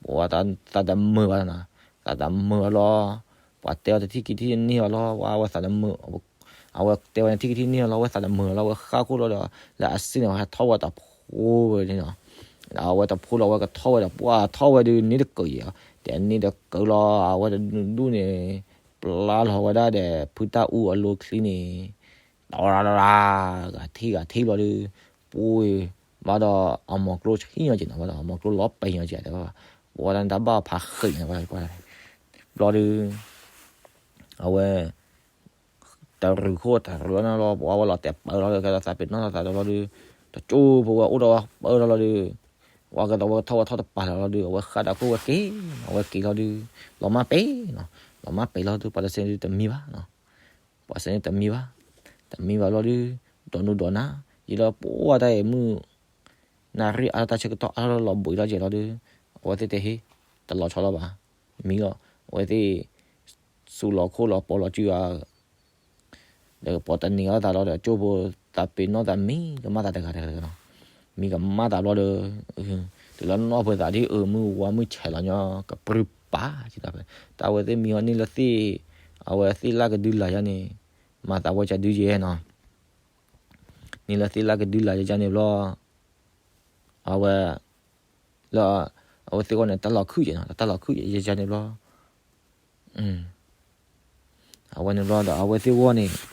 ပှၤသးတမုာ်ဘၣ်နီၤ, သးတမုာ်ဘၣ်လီၤ, ပှၤတဲအီၤတထံၣ်ကံထံၣ်န့ၢ်အီၤလီၤ, ဝဲသးတမုာ် အဝဲတဲဝဲန့ၣ် ထံၣ်ကထံၣ်န့ၢ်လီၤ ဝဲသးတမုာ်လီၤ ဝဲဃၣ်ခိၣ်လီၤဒီး လၢအစ့န့ၣ် ဝဲဟဲထီၣ်ဝဲတဖိဝဲန့ၣ်နီၤ, အဝဲတဖိလီၤ ဝဲကထီၣ်ဝဲဒီး ပှၤထီၣ်ဝဲဒုးန့ၣ်တကၢၤယဲၢ်, ဒီးန့ၣ်တကၢၤလီၤ အဝဲတဒူၣ်န့ၣ် ပျၢ်လီၤဝဲဒၣ်ဒီး ဖုတၢ်အူအလိၤချံန့ၣ်, တရၢရၢရၢ, ဂၤထံၣ်ဂၤထံၣ်လီၤဒုး, ပှၤဘၣ်ဒီးအမိၢ်ကျိဆံၣ်ညီက့ၤနီၤ ဘၣ်ဒီးအမိၢ်ကျိလီၤပဲာ်ညီက့ၤတဲဝဲ, ပှၤတၢ်န့ၣ်တၢ်ဘၣ်ဖးဃံးန့ၣ်ဝဲ, ဘျီဒုး အဝဲ တရူးခိၣ်တရူးလီၤန့ၣ်လီၤ ပှၤဝဲလီၤတဲာ်ပၢလီၤဒီး ကဲဒီးသးပ့ၤနီၣ်သးတဘျီဒုး, တကၠိဖိဝဲအိၣ်ဒီးဝဲပၢလီၤလီၤဒုး, ဝဲကဲဒီးဝဲထီၣ်ဝဲထီၣ်တပၤလီၤလီၤဒုး အဝဲဃၣ်ဒီးခိၣ်ဝဲက့ၤ, အဝဲက့ၤလီၤဒုး, လီၤမၢ်ပဲာ်နီၤ, လီၤမၢ်ပဲာ်လီၤဒုး ပှၤတစဲးဒုးတမံဘၣ်နီၤ, ပှၤစဲးန့ၣ်တမံဘၣ်, တမံဘၣ်လီၤဒုး, ဒိးနူဒိးနၢ်, ယံာ်လီၤပှၤတၢ်အံၤမုၢ် နၣ်ရံၣ်အါထီၣ်တၢ်ဆၢကတီၢ်အါထီၣ်လီၤဘှံးလီၤကဲၤလီၤဒုး, အဝဲသ့ၣ်တဲဟ့ၣ်, တလီၤဆီလီၤဘၣ်, မံလီၤ, အဝဲသ့ၣ် စူးလီၤခိၣ်လီၤပီၤလီၤစုအ ဒီးပီၤတန့ၢ်အီၤသးလီၤဒီး ကၠိဖိသးပ့ၤနီၣ်သးမံကမၣ်သးတဂၤတဂၤတဂၤနီၤ. မံကမၣ်သးဘျီဒီး တုၤလၢနီၢ်ဖုသးဒ်အုးမုၢ်ဝါမုၢ်ဆဲးလီၤညီ ကပြုၢ်ပာ်က့ၤသးဖဲ တၢ်ဝဲသ့ၣ်မံအီၤန့ၢ်လၢသ့ၣ် အဝဲသ့ၣ်လၢကဒုလာ်ယါန့ၣ် မၤသးဝဲကဒုယဲနီၤ. န့ၣ်လၢသ့ၣ်လၢကဒုလာ်ယါန့ၣ်ဘျီ အဝဲ လၢ အဝဲသ့ၣ်ဂီၢ်န့ၣ် တၢ်လီၤခုၣ်က့ၤနီၤ, တၢ်လီၤခုၣ်က့ၤယါန့ၣ်ဘျီ အဝဲန့ၣ်ဘျီဒီး အဝဲသ့ၣ်ဂီၢ်န့ၣ်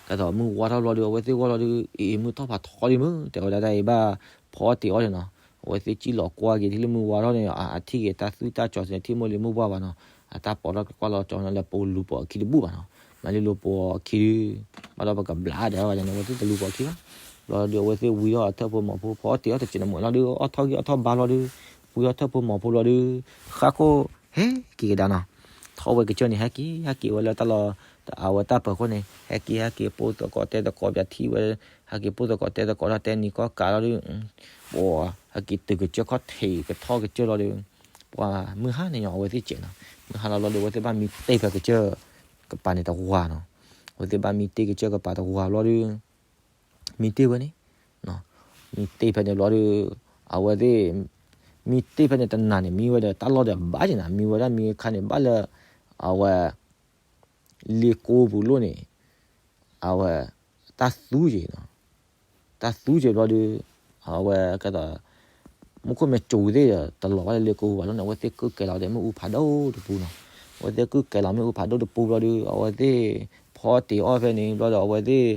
ကဲသိးမုၢ်ဝါထီၣ်ဘျီဒီး အဝဲသ့ၣ်ဂီၢ်လီၤဒီး အံၤမုၢ်ထီၣ်ဖးထီဒံးမုၢ် တဲဝဲဒၣ်တၢ်အံၤဘၣ် ဖီအီၣ်တ့ၤအီၣ်န့ၣ်နီၤ. အဝဲသ့ၣ်စံၣ်လီၤကွၢ်က့ၤ ထံၣ်လၢမုၢ်ဝါထီၣ်န့ၣ် အထံၣ်က့ၤတၢ်သူၣ်တၢ်ကၠီၤစ့ၢ် ထံၣ်မိၢ်လံၤမိၢ်ပှၢ်ဘၣ်နီၤ. အတၢ်ပိာ်ထီၣ်ကွၢ်လီၤကၠီၤန့ၣ် လၢပလူၤပိာ်အခံတဘူၣ်ဘၣ်နီၤ. မ့ၢ်လၢလူၤပိာ်အခံဒုး ဘၣ်ဒီးပကဘျးဒဲးဘၣ်န့ၣ် အဝဲသ့ၣ်တလူၤပိာ်အခံဘၣ်. ဘျီဒီး အဝဲသ့ၣ်ဝံထီၣ်အထၢၣ်ဖိမီၤဖိ ဖီအီၣ်တ့ၤအီၣ်တစဲးတမှဲာ်လီၤဒီး အီၣ်ထီၣ်ဂံၢ်အီၣ်ထီၣ်ဘါလီၤဒီး ဝံထီၣ်ထၢၣ်ဖိမီၤဖိလီၤဒီး ဃၣ်ခိၣ်ဟဲက့ၤကဒါနီၤ. ထီၣ်ဝဲကစၢၢ်န့ၣ် ဟဲက့ၤ ဟဲက့ၤဝဲလၢတၢ်လီၢ် အဝဲတၢ်ပၢၤခိၣ်န့ၣ် ဟဲက့ၤ ဟဲက့ၤပိၢ်သကိးတဲသကိး ပၠးထံၣ်ဝဲ ဟဲက့ၤပိၢ်သကိးတဲသကိးထီၣ်တဲနံၤကီၢ်ကးလီၤဒီး ပှၤ ဟဲက့ၤတုၤကစၢၢ်ခီၣ်ထံးကထီၣ်ကစၢၢ်လီၤဒီး ပှၤမုၢ်ဟါန့ၣ်ညီ အဝဲသ့ၣ်စဲးနီၤ. မုၢ်ဟါလီၤဘျီဒီး အဝဲသ့ၣ်ဘၣ်မံတ့ၢ်ဖဲကစၢၢ်ကပၤန့ၣ်တဝၤနီၤ. အဝဲသ့ၣ်ဘၣ်မံတ့ၢ်ကစၢၢ်ကပၤတဝၤဘျီဒီး မံတ့ၢ်ဝဲန့ၣ် မံတ့ၢ်ဖဲန့ၣ်ဘျီဒီး အဝဲသ့ၣ် မံတ့ၢ်ဖဲန့ၣ်တနၤန့ၣ် မံဝဲဒီးတၢ်လီၢ်ဒီးဘၣ်က့ၤနၤ မံဝဲဒၣ်မံခါန့ၣ်ဘၣ်လၢ အဝဲ လ့ကိပူၤလိၣ်န့ၣ် အဝဲ တၢ်သူက့ၤနီၤ. တၢ်သူက့ၤဘျီဒီး အဝဲကဲသိး မူခိၣ်မ့ၢ်ကၠိၤသ့ၣ်ဒီး တလီၤဘၣ်လၢလ့ကိပူၤဘၣ်လီၤန့ၣ် အဝဲသ့ၣ်ကုၢ်ကဲၤလီၤဒီးမ့ၣ်အူဖးဒိၣ်တပူၤနီၤ. အဝဲသ့ၣ်ကုၢ်ကဲၤလီၤမ့ၣ်အူဖးဒိၣ်တပူၤဘျီဒီး အဝဲသ့ၣ်ဖီအီၣ်တ့ၤအီၣ်ဖဲန့ၣ်ဘျီဒီး အဝဲသ့ၣ်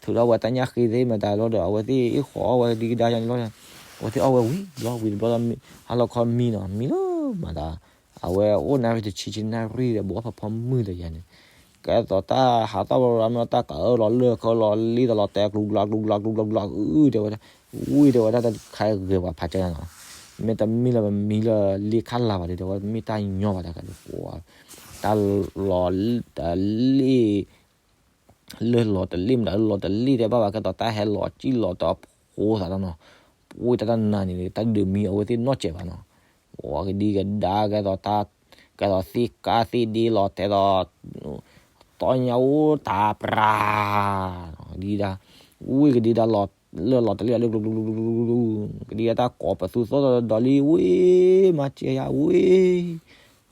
ထုးထီၣ်ဝဲတၢ်ညၣ်ဃ့သ့ၣ်မတၤလီၤဒီး အဝဲသ့ၣ်အ့ၣ်ဃီၤအီၣ်ဝဲဒံကဒါယါန့ၣ်လီၤ. အဝဲသ့ၣ်အီၣ်ဝဲဝံၤဘျီဝံၤတဘျီဒီး ဟါလီၤခီမံနီၤ မံလၢမၤသး အဝဲအိၣ်နၣ်ရံၣ်တဆံဆံနၣ်ရံၣ်ဒီး ဘိးဖးဖီမုၢ်တယါန့ၣ် ကဲသိးတၢ်ဟးသီၣ်ဘျီမ့ၢ်တၢ်ကးအၢလီၤလၢၢ်ခၢလီၤလ့တလီၤတဲာ်ကျူၤကျါကျူၤကျါကျူၤကျါကျူၤကျါ အုတဲဝဲဒၣ် ဝံၤတဲဝဲဒၣ်တၢ်တခါဂဲၤပှၤဖးကၢနီၤ မ့ၢ်တမံလၢပမံလၢလ့ခါလာ်ဘၣ်ဒီး တဲဝဲမ့ၢ်တၢ်ညီဘၣ်တခါဒီး ပှၤ တၢ်လီၤတလ့ၣ် လၢလီၤတလ့ၣ်မတၤလၢလီၤတလ့ၣ်တဲဘၣ်ဘၣ် ကဲသိးတၢ်ဟဲလီၤစံၣ်လီၤတဖိသးလီၤနီၤ ပဝဲတၢ်တနၤန့ၣ် တၢ်ဒုးမံအဝဲသ့ၣ်နီၢ်စဲးဘၣ်နီၤ ပှၤကဒံကဒါကဲသိးတၢ် ကဲသိးသ့ၣ်ကါသ့ၣ်ဒ့လီၤတဲာ်ဒီး တီညါအိၣ်တၢ်ပြၤ ဒံဒါ ဝံၤကဒံဒါလီၤ လၢလီၤတလ့ၣ်လၢ ကဒံဒါတၢ်ကိးပသူသီၣ်ဒီးလံဝံၤ မၤစၢၤယၤဝံၤ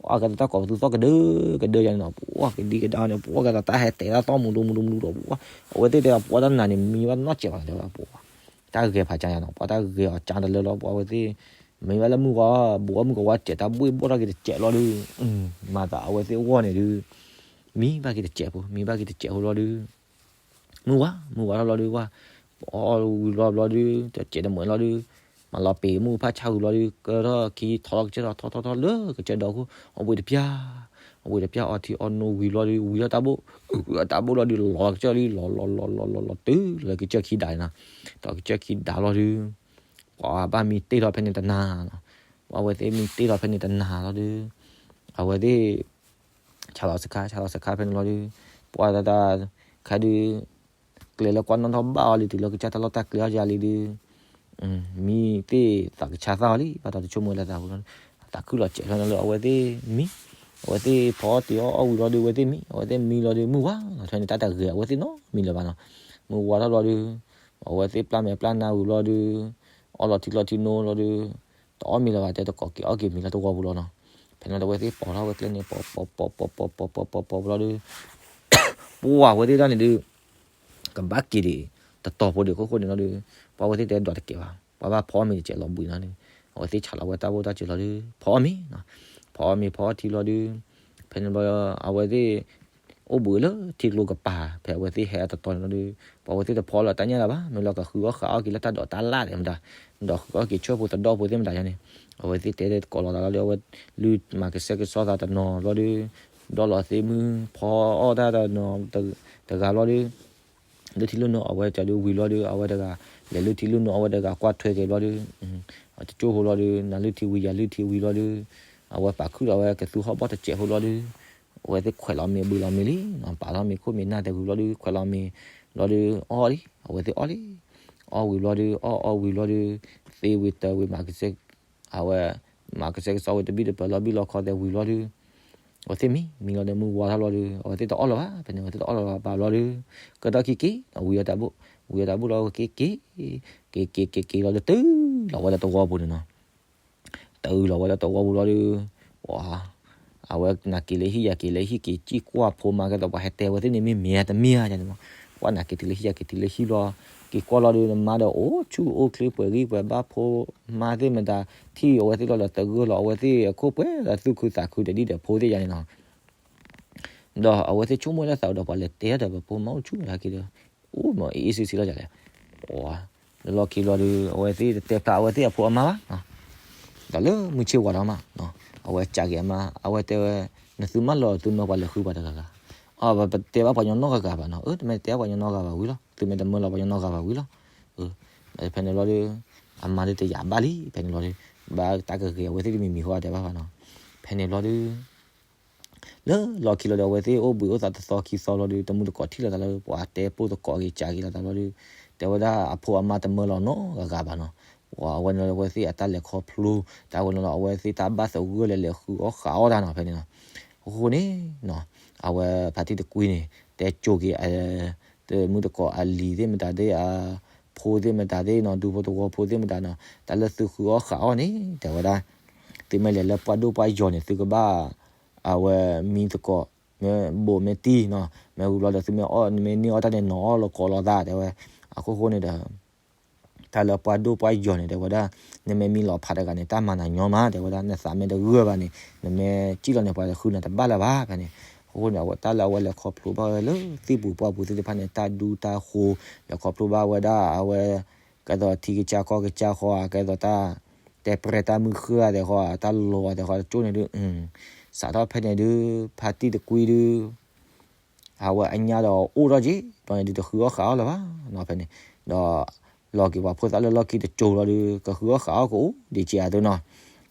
ပှၤကဲသိးတၢ်ကိးပသူသီၣ်ကဒၢကဒၢယါန့ၣ်နီၤ ပှၤကဒံကဒါန့ၣ် ပှၤကဲသိးတၢ်ဟဲတဲာ်တၢ်သီၣ်မူဒူမူဒူမူဒူဒီး အဝဲသ့ၣ်တဲပှၤတၢ်နၤန့ၣ် မံဘၣ်နီၢ်စဲးဘၣ်တဲဝဲပှၤ တၢ်ဂဲၤဖးကၢယါနီၤ ပှၤတၢ်ဂဲၤအီၤကၢတလၢလီၤ ပှၤအဝဲသ့ၣ် မံဘၣ်လၢမုၢ်ဂီၤ ဘူးအီၣ်မုၢ်ဂီၤဝါစဲး တၢ်ဘှ့ၣ်ဘှီၣ်ထီၣ်က့ၤတစဲးလီၤဒီး မၤသးအဝဲသ့ၣ်အဂီၢ်န့ၣ်ဒုး မံဘၣ်က့ၤတစဲးဖိ မံဘၣ်က့ၤတစဲးဖိလီၤဒုး မုၢ်ဝါ မုၢ်ဝါထီၣ်လီၤဒုး ဝါ အီၣ်ဝံၤလီၤဘျီဒုး တစဲးတမှဲာ်လီၤဒုး မၤလီၤပ့ၤမုၢ်ဖးဆါဝံၤလီၤဒုး ကထီၣ်ခံထီၣ်လီၤကစၢၢ်ထီၣ်ထီၣ်ထီၣ်ထီၣ်လၢကစၢၢ်ဒီခိၣ် အီၣ်ဘှံးတပျၢ် အီၣ်ဘှံးတပျၢ်အီထံအီနိဝံၤလီၤဒုး ဝံၤထီၣ်တၢ်ဘိၣ် တၢ်ဘိၣ်လီၤဒုး လီၤကစၢၢ်လံလီၤလီၤလီၤလီၤလီၤတုၤလၢကစၢၢ်ခံဒးန့ၣ်နီၤ ဒီးကစၢၢ်ခံဒးလီၤဒုး ပှၤဘၣ်မံတ့ၢ်ထီၣ်ဖဲန့ၣ်တနၤနီၤ ပှၤအဝဲသ့ၣ်မံတ့ၢ်ထီၣ်ဖဲန့ၣ်တနၤလီၤဒုး အဝဲသ့ၣ် ဆါလီၤစခါ ဆါလီၤစခါဖဲန့ၣ်လီၤဒုး ပှၤတၢ်တၢ် ခါဒုး ကျဲလၢကွၢ်နီၣ်ထီၣ်ဘၣ်အီၤလံ တုၤလၢကစၢ်တၢ်လီၢ်တၢ်ကျဲအီၤယၤလံဒုး မံသ့ၣ်သးကဆါသၣ်အီၤလံ ဘၣ်ဒီးတဆိကမိၣ်လၢသးပူၤလီၤ သးခုလီၤစဲးဖဲန့ၣ်လီၤ အဝဲသ့ၣ်မံ အဝဲသ့ၣ်ဖီအီၣ်တ့ၤအီၣ်အီၣ်ဝံၤလီၤဒုး အဝဲသ့ၣ်မံ အဝဲသ့ၣ်မံလီၤဒုး မုၢ်ဝါလီၤ ဖဲန့ၣ်တၢ်တဂဲၤ အဝဲသ့ၣ်နီတမံၤလၢၤဘၣ်နီၤ မုၢ်ဝါထီၣ်လီၤဒုး အဝဲသ့ၣ်ပျၢ်မဲာ်ပျၢ်နါဝံၤလီၤဒုး အီၣ်လီၤထံလီၤထံနိလီၤဒုး တအီၣ်မ့ၤလၢၤဘၣ် တဲတကိးက့ၤအီၣ်က့ၤမ့ၤလၢတဝီပူၤလီၤနီၤ ဖဲန့ၣ်လီၤ အဝဲသ့ၣ်ပိာ်ထီၣ်ဝဲကျဲန့ၣ် ပိာ်ပိာ်ပိာ်ပိာ်ပိာ်ပိာ်ပိာ်ပိာ်ပိာ်လီၤဒုး ပှၤအဝဲသ့ၣ်ဒၣ်န့ၣ်ဒုး ကဘၣ်က့ၤဒံး တတီၤဖိဒံးခိၣ်ဃိန့ၣ်လီၤဒုး ပှၤအဝဲသ့ၣ်တဲဒိးတကဲးဘၣ် ပှၤဘၣ်ဖီအီၣ်မ့ၤတစဲးလီၤဘှံးနီၤဒုး အဝဲသ့ၣ်ဆးလီၤဝဲတၢ်ဘိၣ်တၢ်စၢၤလီၤဒုး ဖီအီၣ်မ့ၤ ဖီအီၣ်ထံလီၤဒုး ဖဲန့ၣ်ဘျီ အဝဲသ့ၣ် အိၣ်ဘှံးလၢထံကျိကပၤ ဖဲအဝဲသ့ၣ်ဟဲအတတီၤန့ၣ်လီၤဒုး ပှၤအဝဲသ့ၣ်တဖီလၢတၢ်ညၣ်လၢၤဘၣ် မ့ၢ်လီၤကဃုအီၣ်ဃးအီၣ်က့ၤလၢတၢ်ဒိးတၢ်လၣ်ဒဲးမတၤ ဒီးဃုအီၣ်က့ၤဆၢဖိသဒီဖိသ့ၣ်မတၤယါန့ၣ် အဝဲသ့ၣ်တဲကိးလီၤသးလီၤဒုး အဝဲလုၢ်မၤကစဲကစီသးတနီၤဘျီဒုး ဒီးလီၤသ့ၣ်မုၢ်ဖီအီၣ်တၢ်တနီၤတဂၤဘျီဒုး လၢထံလၢနိအဝဲတၢ်ဒုးဝံၤလီၤဒုး အဝဲတဂၤ လဲၤလၢထံလၢနိအဝဲတဂၤကွၢ်ထွဲက့ၤဘျီဒုး အတကၠိဖိလီၤဒုး နၤလုၢ်ထံဝံၤယၤလုၢ်ထံဝံၤလီၤဒုး အဝဲပာ်ခုၣ်ဒီးဝဲကသူဟီၣ်ဘီၣ်တစဲးဖိလီၤဒုး အဝဲသ့ၣ်ခွဲးလီၤမ့ၤဘှံးလီၤမ့ၤလံ ပာ်လီၤမ့ၤခိၣ်မ့ၤနၢ်တဲဝံၤလီၤဒုး ခွဲးလီၤမ့ၤ လီၤဒုး အီၣ်လံ အဝဲသ့ၣ်အီၣ်လံ အီၣ်ဝံၤလီၤဒုး အီၣ်အီဝံၤလီၤဒုး သ့ဝံၤတၢၤဝံၤမၤကစဲ အဝဲ မၤကစဲကစီဝံၤတဘံၣ်တပၢၤလီၤဘံၣ်လီၤခီသဲးဝံၤလီၤဒုး အဝဲသ့ၣ်မံ မံလီၤဒီးမုၢ်ဝါထီၣ်လီၤဒီး အဝဲသ့ၣ်တအီၣ်လၢၤဘၣ် ဖဲန့ၣ် အဝဲသ့ၣ်တအီၣ်လၢၤဘၣ်လီၤဒီး ကတီၢ်ခံက့ၤ ဝံၤအတၢ်ဘိၣ် ဝံၤအတၢ်ဘိၣ်လီၤ က့ၤက့ၤ က့ၤက့ၤက့ၤက့ၤလီၤဒီး တုၤလီၤဝဲလၢသဝီပူၤန့ၣ်နီၤ. တုၤလီၤဝဲလၢသဝီပူၤလီၤဒီး ပှၤ အဝဲနၤက့ၤလၢဟံၣ် ယၤက့ၤလၢဟံၣ် က့ၤစံၣ်ကွၢ်ဖိမါ ကဲသိးပှၤဟဲတဲဝဲသ့ၣ်န့ၣ် မ့ၢ်မ့ၢ်တမ့ၢ်ဧါန့ၣ်မး, ပှၤနၤက့ၤတုၤလၢဟံၣ် ယၤက့ၤတုၤလၢဟံၣ်လီၤ, က့ၤကွၢ်လီၤဒီး နမါဒီးအိၣ်ဆူၣ်အိၣ်ချ့ ပှဲၤဂံၢ်ပှဲၤဘါ ဖိမါသ့ၣ်မတၤ ထံၣ်အဝဲသ့ၣ်လီၤဒီး တဂၢၢ်လီၤ အဝဲသ့ၣ်အခိၣ်ပှဲၤဒီး သူၣ်ခုသးခုတဒံၣ်ဒီးဖိသ့ၣ်ယါန့ၣ်နီၤ. ဒီးအဝဲသ့ၣ်ဆိကမိၣ်လၢသးဒီး ပှၤလဲၤတဲဒီး ပဖိမါအိၣ်ဆူၣ်လၢက့ၤဒီး အိၣ်မ့ၢ်အ့ၣ်အ့ၣ်ဆ့ဆ့လီၤယၤလဲၣ်. ပှၤ လၢလီၢ်ခံလီၤဒီး အဝဲသ့ၣ်တတဲဖျါအဝဲသ့ၣ်အဖိအမါဘၣ်, ဒီးလၢမုၢ်ဆ့ၣ်ဝါထီၣ်မး အဝဲကးက့ၤအမါ အဝဲတဲဝဲ နသုမၢလီၤသုနီၢ်ပှၤလဲၤဃုပှၤတဂၤဂၤ, အၢ ပတဲဘၣ်ပှၤညီနီၢ်ဂၤဂၤဘၣ်နီၤ, အၢ တမ့ၢ်တဲဘၣ်ပှၤညီနီၢ်ဂၤဘၣ်ဝံၤလီၤ, သုမ့ၢ်တမၢလီၤပှၤညီနီၢ်ဂၤဘၣ်ဝံၤလီၤ. ဖဲန့ၣ်ဘျီဒီး အမါဒုးတယာ်ဘၣ်လံ ဖဲန့ၣ်ဘျီဒီး ဘၣ်တၢ်ကဂ့ၤအဝဲသ့ၣ်တမံၤမံၤဃီတဲဘၣ်ဘၣ်နီၤ. ဖဲန့ၣ်ဘျီဒီး လၢလီၢ်ခံလီၤဒီး အဝဲသ့ၣ်အိၣ်ဘှံးအိၣ်သါတသီခံသီလီၤဒီး တမုၢ်တကိးထံၣ်လိာ်သးလၢ ပှၤတဲပိၢ်သကိးက့ၤကးက့ၤလိာ်သးလီၤဒီး တဲဝဲဒၣ်အဖိအမါတမၢလီၤနီတဂၤဂၤဘၣ်နီၤ. ပှၤအဝဲန့ၣ်လီၤ အဝဲသ့ၣ်အတၢ်လဲၤခီဖျိ တၢ်ဝဲန့ၣ်လီၤ အဝဲသ့ၣ်တၢ်ဘၣ်သဂၢၢ်လၢလဲၤဃုအီၣ်ဃးအီၣ်တၢ်နီၤ ဖဲန့ၣ်နီၤ. အဃိန့ၣ်နီၤ အဝဲဖါတံၢ်တကွံန့ၣ် တဲကၠိက့ၤ တမုၢ်တကိးအလံၤသ့ၣ်မတၤသ့ၣ် အဖိသ့ၣ်မတၤသ့ၣ်နီၤ ဒူဖိသဝီဖိသ့ၣ်မတၤနီၤ တၢ်လၢသုဃုအီၣ်ဃးအီၣ်န့ၣ် တဲဝဲဒၣ် သုမ့ၢ်လဲၤလၢပှၢ်ဒိၣ်ပှၢ်ယီၤန့ၣ် သုကဘၣ် အဝဲမံသကိး မ့ၢ်ဘိးမ့ၢ်တံၢ်နီၤ မ့ၢ်ဝံၤဘျီဒီး သုမ့ၢ်အီၣ် မ့ၢ်န့ၢ်အီၣ်တၢ်န့ၣ် နီၤအီၣ်လီၤကိးလီၤသး တဲဝဲ. အခိၣ်ဃိန့ၣ်ဒီး တၢ်လၢပှၢ်ဒိၣ်ပှၢ်ယီၤန့ၣ် တဲဝဲဒၣ် နမ့ၢ်မံလီၤဖးတဂၤန့ၣ် တၢ်မၤနၤညီမး တဲဝဲဒၣ် နသးမ့ၢ်တဂၢၢ်ဘၣ်န့ၣ် နမ့ၢ်စံၣ်လီၤန့ၣ် ပှၤဃုနၤတဘၣ်လၢၤဘၣ် ဖဲန့ၣ်. အဃိန့ၣ် အဝဲတၢ်လၢအဝဲလဲၤခီဖျိဘၣ်ဝဲလၢသ့ၣ်ပူၤပှၢ်ပူၤသ့ၣ်တဖၣ်န့ၣ် တၢ်ဒူတၢ်ဃိ လဲၤခီဖျိဘၣ်ဝဲဒၣ်အဝဲ ကဲသိးထံကစၢ်ကီၢ်ကစၢ်ဃီ ကဲသိးတၢ် တဲပြဲတၢ်မုၢ်ဃၢ်သဲးဃီ တၢ်လီၤသဲးဃီတကၠိန့ၣ်ဒုး စးထီၣ်ဖဲန့ၣ်ဒုး ဖါတံၢ်တကွံဒုး အဝဲအညါဒီးအိၣ်ထီၣ်က့ၤ ဘျီန့ၣ်ဒုးတဃုအီၣ်ဃးအီၣ်လၢၤဘၣ်နီၤ ဖဲန့ၣ်. ဒီးလီၤက့ၤပှၤဖိသၣ်လၢလီၢ်ခံတကၠိလီၤဒုး ကဃုအီၣ်ဃးအီၣ်ကအိၣ်ဒံးက့ၤအသိးနီၤ.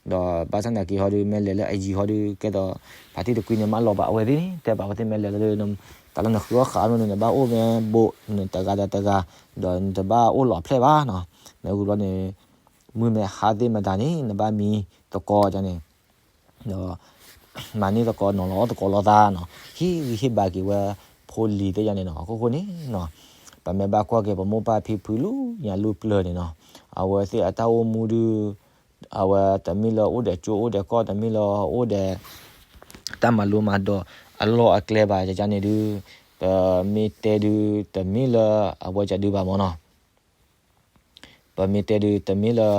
ဒီးဘၣ်ဆၣ်သနာ်က့ဟီဒုး မ့ၢ်လဲၤလၢအယံၤဟီဒုး ကဲသိး ဖါတံၢ်တကွံန့ၣ် မၢလီၤဘၣ်အဝဲသ့ၣ်န့ၣ် တဲဘၣ်အဝဲသ့ၣ် မ့ၢ်လဲၤလီၤဒုး တၢ်လၢနဃုအီၣ်ဃးအီၣ်န့ၣ် နဘၣ်အိၣ်မ့ၢ်ဘိး နတဂၤဒီးတဂၤ ဒီးနတဘၣ်အိၣ်လီၤဖျဲၣ်ဘၣ်နီၤ. မ့ၢ်ဝံၤဘျီန့ၣ် မုၢ်မ့ၢ်ဟါသ့ၣ်မတၤန့ၣ် နဘၣ်မံသကိးန့ၣ် ဒီး မၤန့ၢ်သကိးနီၤလီၤအီၣ်သကိးလိာ်သးနီၤ ဟ့ၣ်ဂံၢ်ဟ့ၣ်ဘါက့ၤဝဲဖိလံၤသ့ၣ်ညါန့ၣ်နီၤ. အခိၣ်ဃိန့ၣ်နီၤ ပမ့ၢ်ဘၣ်ကွၢ်က့ၤ ပမိၢ်ပၢ်ဖံဖုလၢညါလၢပျၢၤန့ၣ်နီၤ အဝဲသ့ၣ်အတၢ်အိၣ်မူဒုး အဝဲတမ့ၢ်လၢအိၣ်ဒီးကၠိအိၣ်ဒီးကီၢ် တမ့ၢ်လၢအိၣ်ဒီး တၢ်မၤလိမၤဒိးအလီၢ်အကျဲဘၣ် ယကန့ၣ်ဒုး ပမ့ၢ်တဲဒုး တမ့ၢ်လၢအဝဲကဒုဘၣ်မ့ၢ်နီၤ. ပမ့ၢ်တဲဒုး တမ့ၢ်လၢ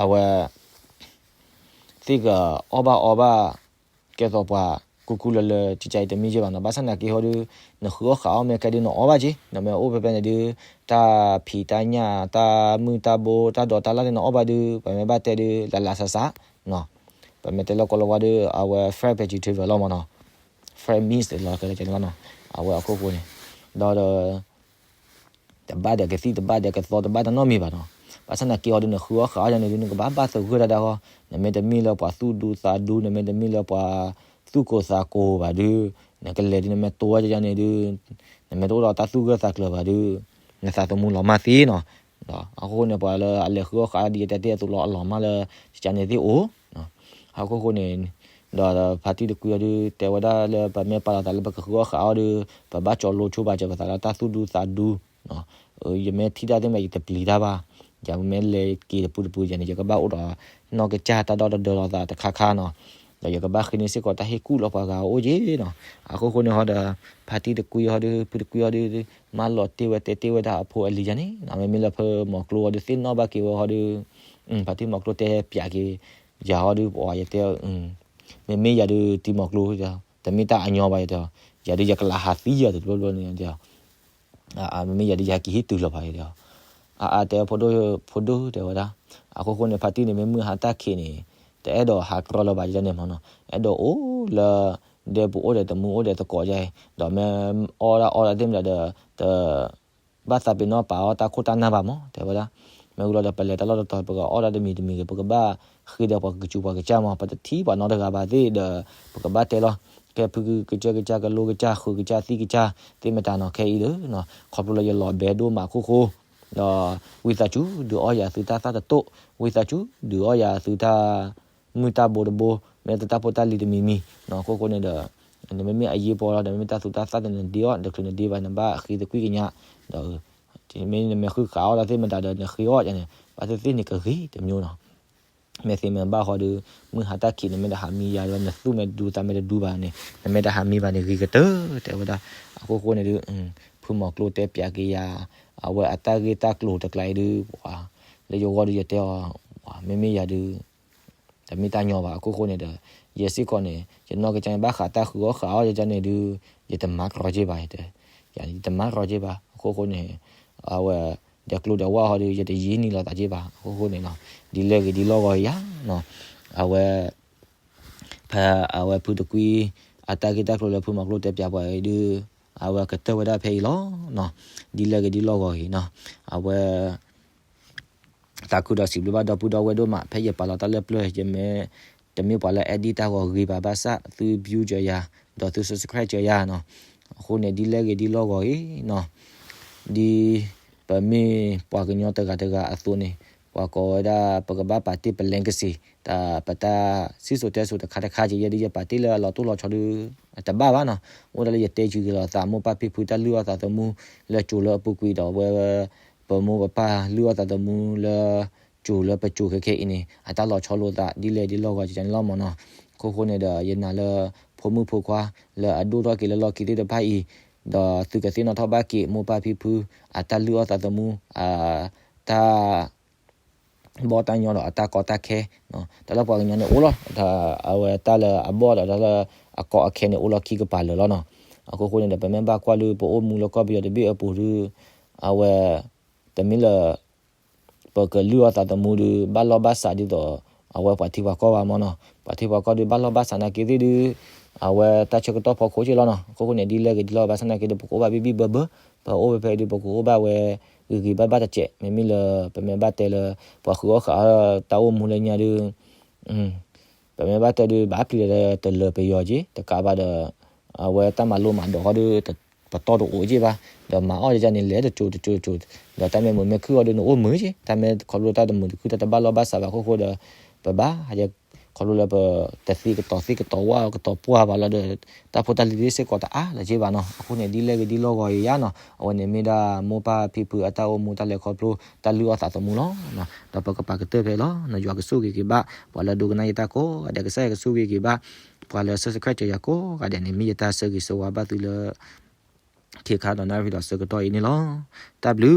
အဝဲ သ့ၣ်ကအီၣ်ဘၣ်အီဘၣ် ကဲသိးပှၤကူကူလၢလၢ ကကဲအံၤတမ့ၢ်က့ဘၣ်နီၤ. ဘၣ်ဆၣ်သနာ်က့ဟီဒုး နဃုအီၣ်ဃးအီၣ်မ့ၢ်ကဲဒုး နအီၣ်ဘၣ်က့ နမ့ၢ်အိၣ်ဖဲဖဲန့ၣ်ဒုး တၢ်ဖံးတၢ်ညၣ် တၢ်မုၢ်တၢ်ဘိ တၢ်ဒိးတၢ်လၢ်န့ၣ် နအီၣ်ဘၣ်ဒုး ပမ့ၢ်ဘၣ်တဲဒုး လၢလၢဆးဆးနီၤ. ပမ့ၢ်တဲလၢကိးလီၤဝါဒုး အဝဲ fresh vegetable လီၤမ့ၢ်နီၤ. fresh meat လီၤ ကဲလၢကဲန့ၣ်လီၤနီၤ. အဝဲအခိၣ်ဃိန့ၣ် ဒီး တဘၣ်ဒီးကသံၣ် တဘၣ်ဒီးကသီ တဘၣ်တၢ်နီတမံၤဘၣ်နီၤ. ဘၣ်ဆၣ်သနာ်က့ဟီဒုး နဃုအီၣ်ဃးအီၣ်ယၤန့ၣ်ဒုး နကဘၣ်ဘၣ်သဂၢၢ်တၢ်ဒၣ်ဃီ, နမ့ၢ်တမ့ၢ်လၢပှၤသူၣ်ဒူသးဒူ နမ့ၢ်တမ့ၢ်လၢပှၤသူၣ်ကိၢ်သးကိၢ်ဘၣ်ဒုး နကလဲၤဒုး နမ့ၢ်တိဝဲယၤန့ၣ်ဒုး နမ့ၢ်တအိၣ်ဒီးတၢ်သူၣ်ဂၢၢ်သးကျၢၤဘၣ်ဒုး နသးသမူလီၤမၢ်သ့နီၤ. ဒီးအဃိန့ၣ် ပှၤလၢအလဲၤဃုအီၣ်ဃးအီၣ်ဒ်ယတဲတ့ၢ်အသိးလီၤ အလီၤမၢ်လၢယၤန့ၣ်သ့ၣ်အိၣ် အခိၣ်ဃိန့ၣ် ဒီးဖါတံၢ်တကွံအီၤဒုး တဲဝဲဒၣ်လၢပမ့ၢ်ပာ်လီၤသးလၢပကဃုအီၣ်ဃးအီၣ်ဒုး ပဘၣ်ကၠီလိဆိဘၣ်စၢၤပသးလၢတၢ်သူၣ်ဒူသးဒူ, ယမ့ၢ်ထံၣ်တၢ်သ့ၣ်မး ယတပျံၤတၢ်ဘၣ်, ယမ့ၢ်လဲၤက့ၤတပူၤတပူၤယၤန့ၣ် ယကဘၣ်အိၣ်ဒီးနီၢ်ကစၢ်တၢ်ဒီတဒၢလီၤသးတခါခါနီၤ, ဒီးယကဘၣ်ဃ့န့ၢ်စ့ၢ်ကီးတၢ်ဟ့ၣ်ကူၣ်လၢပှၤဂၤအအိၣ်က့နီၤ. အခိၣ်ဃိန့ၣ်ဟီဒီး ဖါတံၢ်တကွံအီၤဒုး ဖုတကွံအီၤဒုး မၢလီၤတ့ၢ်ဝဲတဲတ့ၢ်ဝဲဒၣ်အဖိအလံၤယၤန့ၣ် မ့မ့ၢ်လၢဖုမီၤကျိအီၤဒုး သ့ၣ်နီၣ်ဘၣ်က့ၤဝဲဟီဒုး ဖါတံၢ်မီၤကျိတဲပၠးက့ၤ ယၤဟီဒုး ပှၤယတဲ မ့မ့ၢ်ယၤဒုးတံၤမီၤကျိ တမ့ၢ်တၢ်အညီဘၣ်ယတဲ, ယၤဒုးယကလးဟးသံယၤတဘျီဘျီန့ၣ်တဲ, မ့မ့ၢ်ယၤဒုးယဟဲက့ၤဟံၣ်တုၤလီၤဖးယတဲ, အအါတဲဖိဒိၣ် ဖိဒိၣ်တဲဝဲဒၣ်, အခိၣ်ဃိန့ၣ် ဖါတံၢ်န့ၣ် မ့မ့ၢ်ဟးတၢ်ခံးန့ၣ် တအဲၣ်ဒိးဟးကြီလၢၤဘၣ်ယတဲန့ၣ်မ့ၢ်နီၤ, အဲၣ်ဒိးအိၣ်လၢ ဒဲပူၤအိၣ်ဒီးတမူအိၣ်ဒီးသကိးယါအံၤ ဒီးမ့ၢ်အီၣ်ဒၣ်အီဒၣ်သ့ၣ်မတၤဒီး တ ဘၣ်သးပ့ၤနီၣ်ပာ်အီၣ်တၢ်ခိၣ်တၢ်နၢ်ဘၣ်မး တဲဝဲဒၣ်, မ့ၢ်ဝံၤလီၤဒီး ပလဲၤတၢ်လီၢ်တတီၤ ပကအီၣ်ဒၣ်တမံၤတမံၤဂ့ၤ ပကဘၣ်ဃ့ဒီးပှၤကစူၤပှၤကစၢ်မး ပတထံၣ်ပှၤနီတဂၤဘၣ်သ့ၣ်ဒီး ပကဘၣ်တဲလီၤ, ကဲဖုကစၢၢ်ကစၢ် ကလိကစၢ် ဃုကစၢ် သံကစၢ်သ့ၣ်မတၤနီၤ ခဲအံၤဒီး ခီဖျိလၢယလီၤဘဲဒိၣ်မးအခိၣ်ဃိ, ဒီးဝံသးစူၤဒုးအီၣ်ယၤသုတၢ်သၣ်တတိၢ်, ဝံသးစူၤဒုးအီၣ်ယၤသုတၢ် မုၢ်တၢ်ဘိတဘိ မ့ၢ်တၢ်ဖိတၢ်လံၤတမံၤမံၤနီၤ အခိၣ်ဃိန့ၣ်ဒီး နမ့မ့ၢ်အရေးပေါ်လီၤ ဒီးမ့မ့ၢ်တၢ်သူတၢ်သၣ်န့ၣ် နဒ့အီၣ် တချုးနဒ့ဘၣ် နဘၣ်ဃ့သကွံၢ်ကညး ဒီး မ့ၢ်နမ့ၢ်ဃုခးအီၣ်ဒီးသ့ၣ်မတၤဒီး နဃ့အီၣ်န့ၣ် ဘၣ်သ့ၣ်သ့ၣ်န့ၣ်ကဂ့ၤတမျိုးနီၤ မ့ၢ်သ့မ့ၢ်ဘၣ်ဃီဒီး မုၢ်ဟါတၢ်ခံး နမ့ၢ်တဟးမံယၤဒီး နသူၣ်မ့ၢ်ဒူသးမ့ၢ်တဒူဘၣ်န့ၣ် နမ့ၢ်တဟးမံဘၣ်န့ၣ် ဂ့ၤကတၢၢ် တဲဝဲဒၣ်. အခိၣ်ဃိန့ၣ်ဒုး ဖုမီၤကျိတဲပၠးက့ၤယၤ အဝဲအတၢ်ဂ့ၢ်တၢ်ကျိၤတကျါအံၤဒုး လၢယဂီၢ်ဒုးယတဲအီၤ မ့မ့ၢ်ယၤဒုး တမ့ၢ်တၢ်ညီဘၣ် အခိၣ်ဃိန့ၣ်ဒီး ယဲစ့ၢ်ကီးန့ၣ် ယနီၢ်ကစၢ်န့ၣ် ဘၣ်ဃးတၢ်ဃုအီၣ်ဃုအီၣ်ယကန့ၣ်ဒုး ယတမၤတြီက့ဘၣ် ယတမၤတြီက့ဘၣ် အခိၣ်ဃိန့ၣ် အဝဲ ဒီးကျိၤဒီးဝၣ်ဟီဒုး ယတယံာ်နံၤလီၤသးက့ဘၣ် အခိၣ်ဃိန့ၣ်နီၤ ဒ်လဲၣ်ဂ့ၤဒ်လဲၣ်ဂ့ၤယၤနီၤ အဝဲ ဖဲအဝဲဖုတကွံ အတၢ်ဂ့ၢ်တၢ်ကျိၤလၢဖုမီၤကျိတဲပၠးပှၤအံၤဒုး အဝဲကတၢၢ်ဝဲဒၣ်ဖဲအံၤလီၤနီၤ ဒ်လဲၣ်ဂ့ၤဒ်လဲၣ်ဂ့ၤနီၤ အဝဲ သးခုဒီးစံးဘျုးဘၣ်ဒီပုၢ်ဒီဝဲၢ်ဒိၣ်မး ဖဲယပာ်လီၤတၢ်လၢပျၢၤ ယမ့ၢ် တမ့ၢ်ပှၤလၢ edit တၢ်ဂီၤဂ့ၤဘၣ် ဘၣ်ဆၣ်သု view စၢၤယၤ ဒီးသု subscribe စၢၤယၤနီၤ အဃိန့ၣ် ဒ်လဲၣ်ဂ့ၤဒ်လဲၣ်ဂ့ၤအံၤနီၤ ဒ်ပမ့ၢ်ပှၤကညီတဂၤတဂၤအသိးန့ၣ် ပှၤကိးဝဲဒၣ် ပကဘၣ်ပာ်တ့ၢ်ပလဲကစံး တၢ်ပတၢ်စံၣ်စိၤတဲစိၤတခါတခါက့ ယဲဒ်ယပာ်တ့ၢ်လၢအလီၤတိၢ်လီၤဆီဒုး တဘၣ်ဘၣ်နီၤ အိၣ်ဒၣ်လၢယတဲဆံးက့ၤလိာ်သး မိၢ်ပၢ်ဖံဖုတၢ်လုၢ်အီၣ်သးသမူ လၢကၠိၤလၢအပူၤကွံာ်ဒီးဝဲ ပမိၢ်ပပၢ်လုၢ်အီၣ်သးသမူလၢ ကၠိၤလၢပကၠိၤခဲခဲအံၤန့ၣ် အတၢ်လီၤဆီလိာ်သး ဒ်လဲၣ်ဒ်လဲၣ်ဂ့ၤကန့ၣ်လီၤမ့ၢ်နီၤ အခိၣ်ဃိန့ၣ်ဒီး ယနာ်လၢ ဖိမုၣ်ဖိခွါ လၢအဒိၣ်ထီၣ်က့ၤလၢလီၢ်ခံသ့ၣ်တဖၣ်အံၤ ဒီးသုကသ့ၣ်နီၣ်ထီၣ်ဘၣ်က့ၤ မိၢ်ပၢ်ဖံဖု အတၢ်လုၢ်အီၣ်သးသမူ အတၢ် ဘီၣ်တၢ်ညီဒီးအတၢ်ကီတၢ်ခဲ တၢ်လၢပှၤကညီန့ၣ်အိၣ်လီၤ အဝဲတၢ်လၢအဘီၣ်ဒီးတၢ်လၢအကီအခဲန့ၣ် အိၣ်လီၤခံကပၤလၢာ်လီၤနီၤ အခိၣ်ဃိန့ၣ်ဒီး ပမ့ၢ်ဘၣ်ကွၢ်လၢပအိၣ်မူလၢကီၢ်ပယီၤတဘ့ၣ်အပူၤဒုး အဝဲ တမ့ၢ်လၢ ပကလုၢ်အီၣ်သးသမူဒုး ဘၣ်လီၢ်ဘၣ်စးဒ်သိး အဝဲပှၤထံပှၤကီၢ်ဘၣ်မ့ၢ်နီၤ ပှၤထံပှၤကီၢ်ဒုး ဘၣ်လီၢ်ဘၣ်စးနာ်က့သ့ၣ်ဒုး အဝဲတၢ်ဆၢကတီၢ်ဖီခိၣ်က့လီၤနီၤ အခိၣ်ဃိန့ၣ် ဒ်လဲၣ်ဂ့ၤဒ်လဲၣ်ဂ့ၤဘၣ်ဆၣ်နာ်က့ဒီး ပကအိၣ်ဘၣ်ဘံၣ်ဘံၣ်ဘၢဘၢ ပအိၣ်ဖဲဖဲဒုး ပကအိၣ်ဘၣ်ဝဲ ဂ့ၤဂ့ၤဘၣ်ဘၣ်တစဲး မ့မ့ၢ်လၢ ပမ့ၢ်ဘၣ်တဲလၢ ပှၤဃုအီၣ်ဃုအီၣ်တၢ်အိၣ်မူလၢညါဒုး ပမ့ၢ်ဘၣ်တဲဒုး ဘၣ်ပျံၤဒီးတလၢာ်ပယီၤက့ တကးဘၣ်ဒီး အဝဲတၢ်မၤလိမၤဒိးဃီဒုး ပတီၢ်တအိၣ်က့ဘၣ် ဒီးမၤအီၣ်ယန့ၣ် လဲၤတကၠိၤတကၠိၤတကၠိၤ ဒီးတၢ်မ့ၢ်မုာ်မ့ၢ်ခုၣ်အီၤဒုး နအိၣ်မုာ်က့ တၢ်မ့ၢ်ခီဖျိတၢ်တမုာ်တခုၣ် တၢ်တဘၣ်လီၢ်ဘၣ်စးဘၣ်အခိၣ်ဃိဒီး ပဘၣ် ခီဖျိလၢပတသ့ကတီၤသ့ကတီၤဝၣ်ကတီၤပှၢ်ဘၣ်လီၤဒီး တၢ်ဖိတၢ်လံၤသ့ၣ်စ့ၢ်ကီးတအါလၢၤက့ဘၣ်နီၤ အဃိန့ၣ် ဒ်လဲၣ်ဂ့ၤဒ်လဲၣ်ဂ့ၤယၤနီၤ အဝဲန့ၣ်မ့ၢ်ဒၣ်မိၢ်ပၢ်ဖံဖုအတၢ်အိၣ်မူတၢ်လဲၤခီဖျိ တၢ်လုၢ်အီၣ်သးသမူလီၤ ဒီးပကပာ်ကတၢၢ်ဖဲအံၤလီၤ ယွၤကဆိၣ်ဂ့ၤက့ၤဘၣ် ပှၤလၢဒိကနၣ်ယတၢ်ကိးဂၤဒဲး ကစၢ်ယွၤကဆိၣ်ဂ့ၤက့ၤဘၣ် ပှၤလၢ subscribe စၢၤယၤကိးဂၤဒဲးန့ၣ် မ့ၢ်ယတၢ်ဆၢဂ့ၤဆၢဝါဘၣ်သုလၢ ခ့ခါဒီးနၣ်ရံၣ်ဒီးဆၢကတီၢ်အံၤန့ၣ်လီၤ တၢ်ဘျုး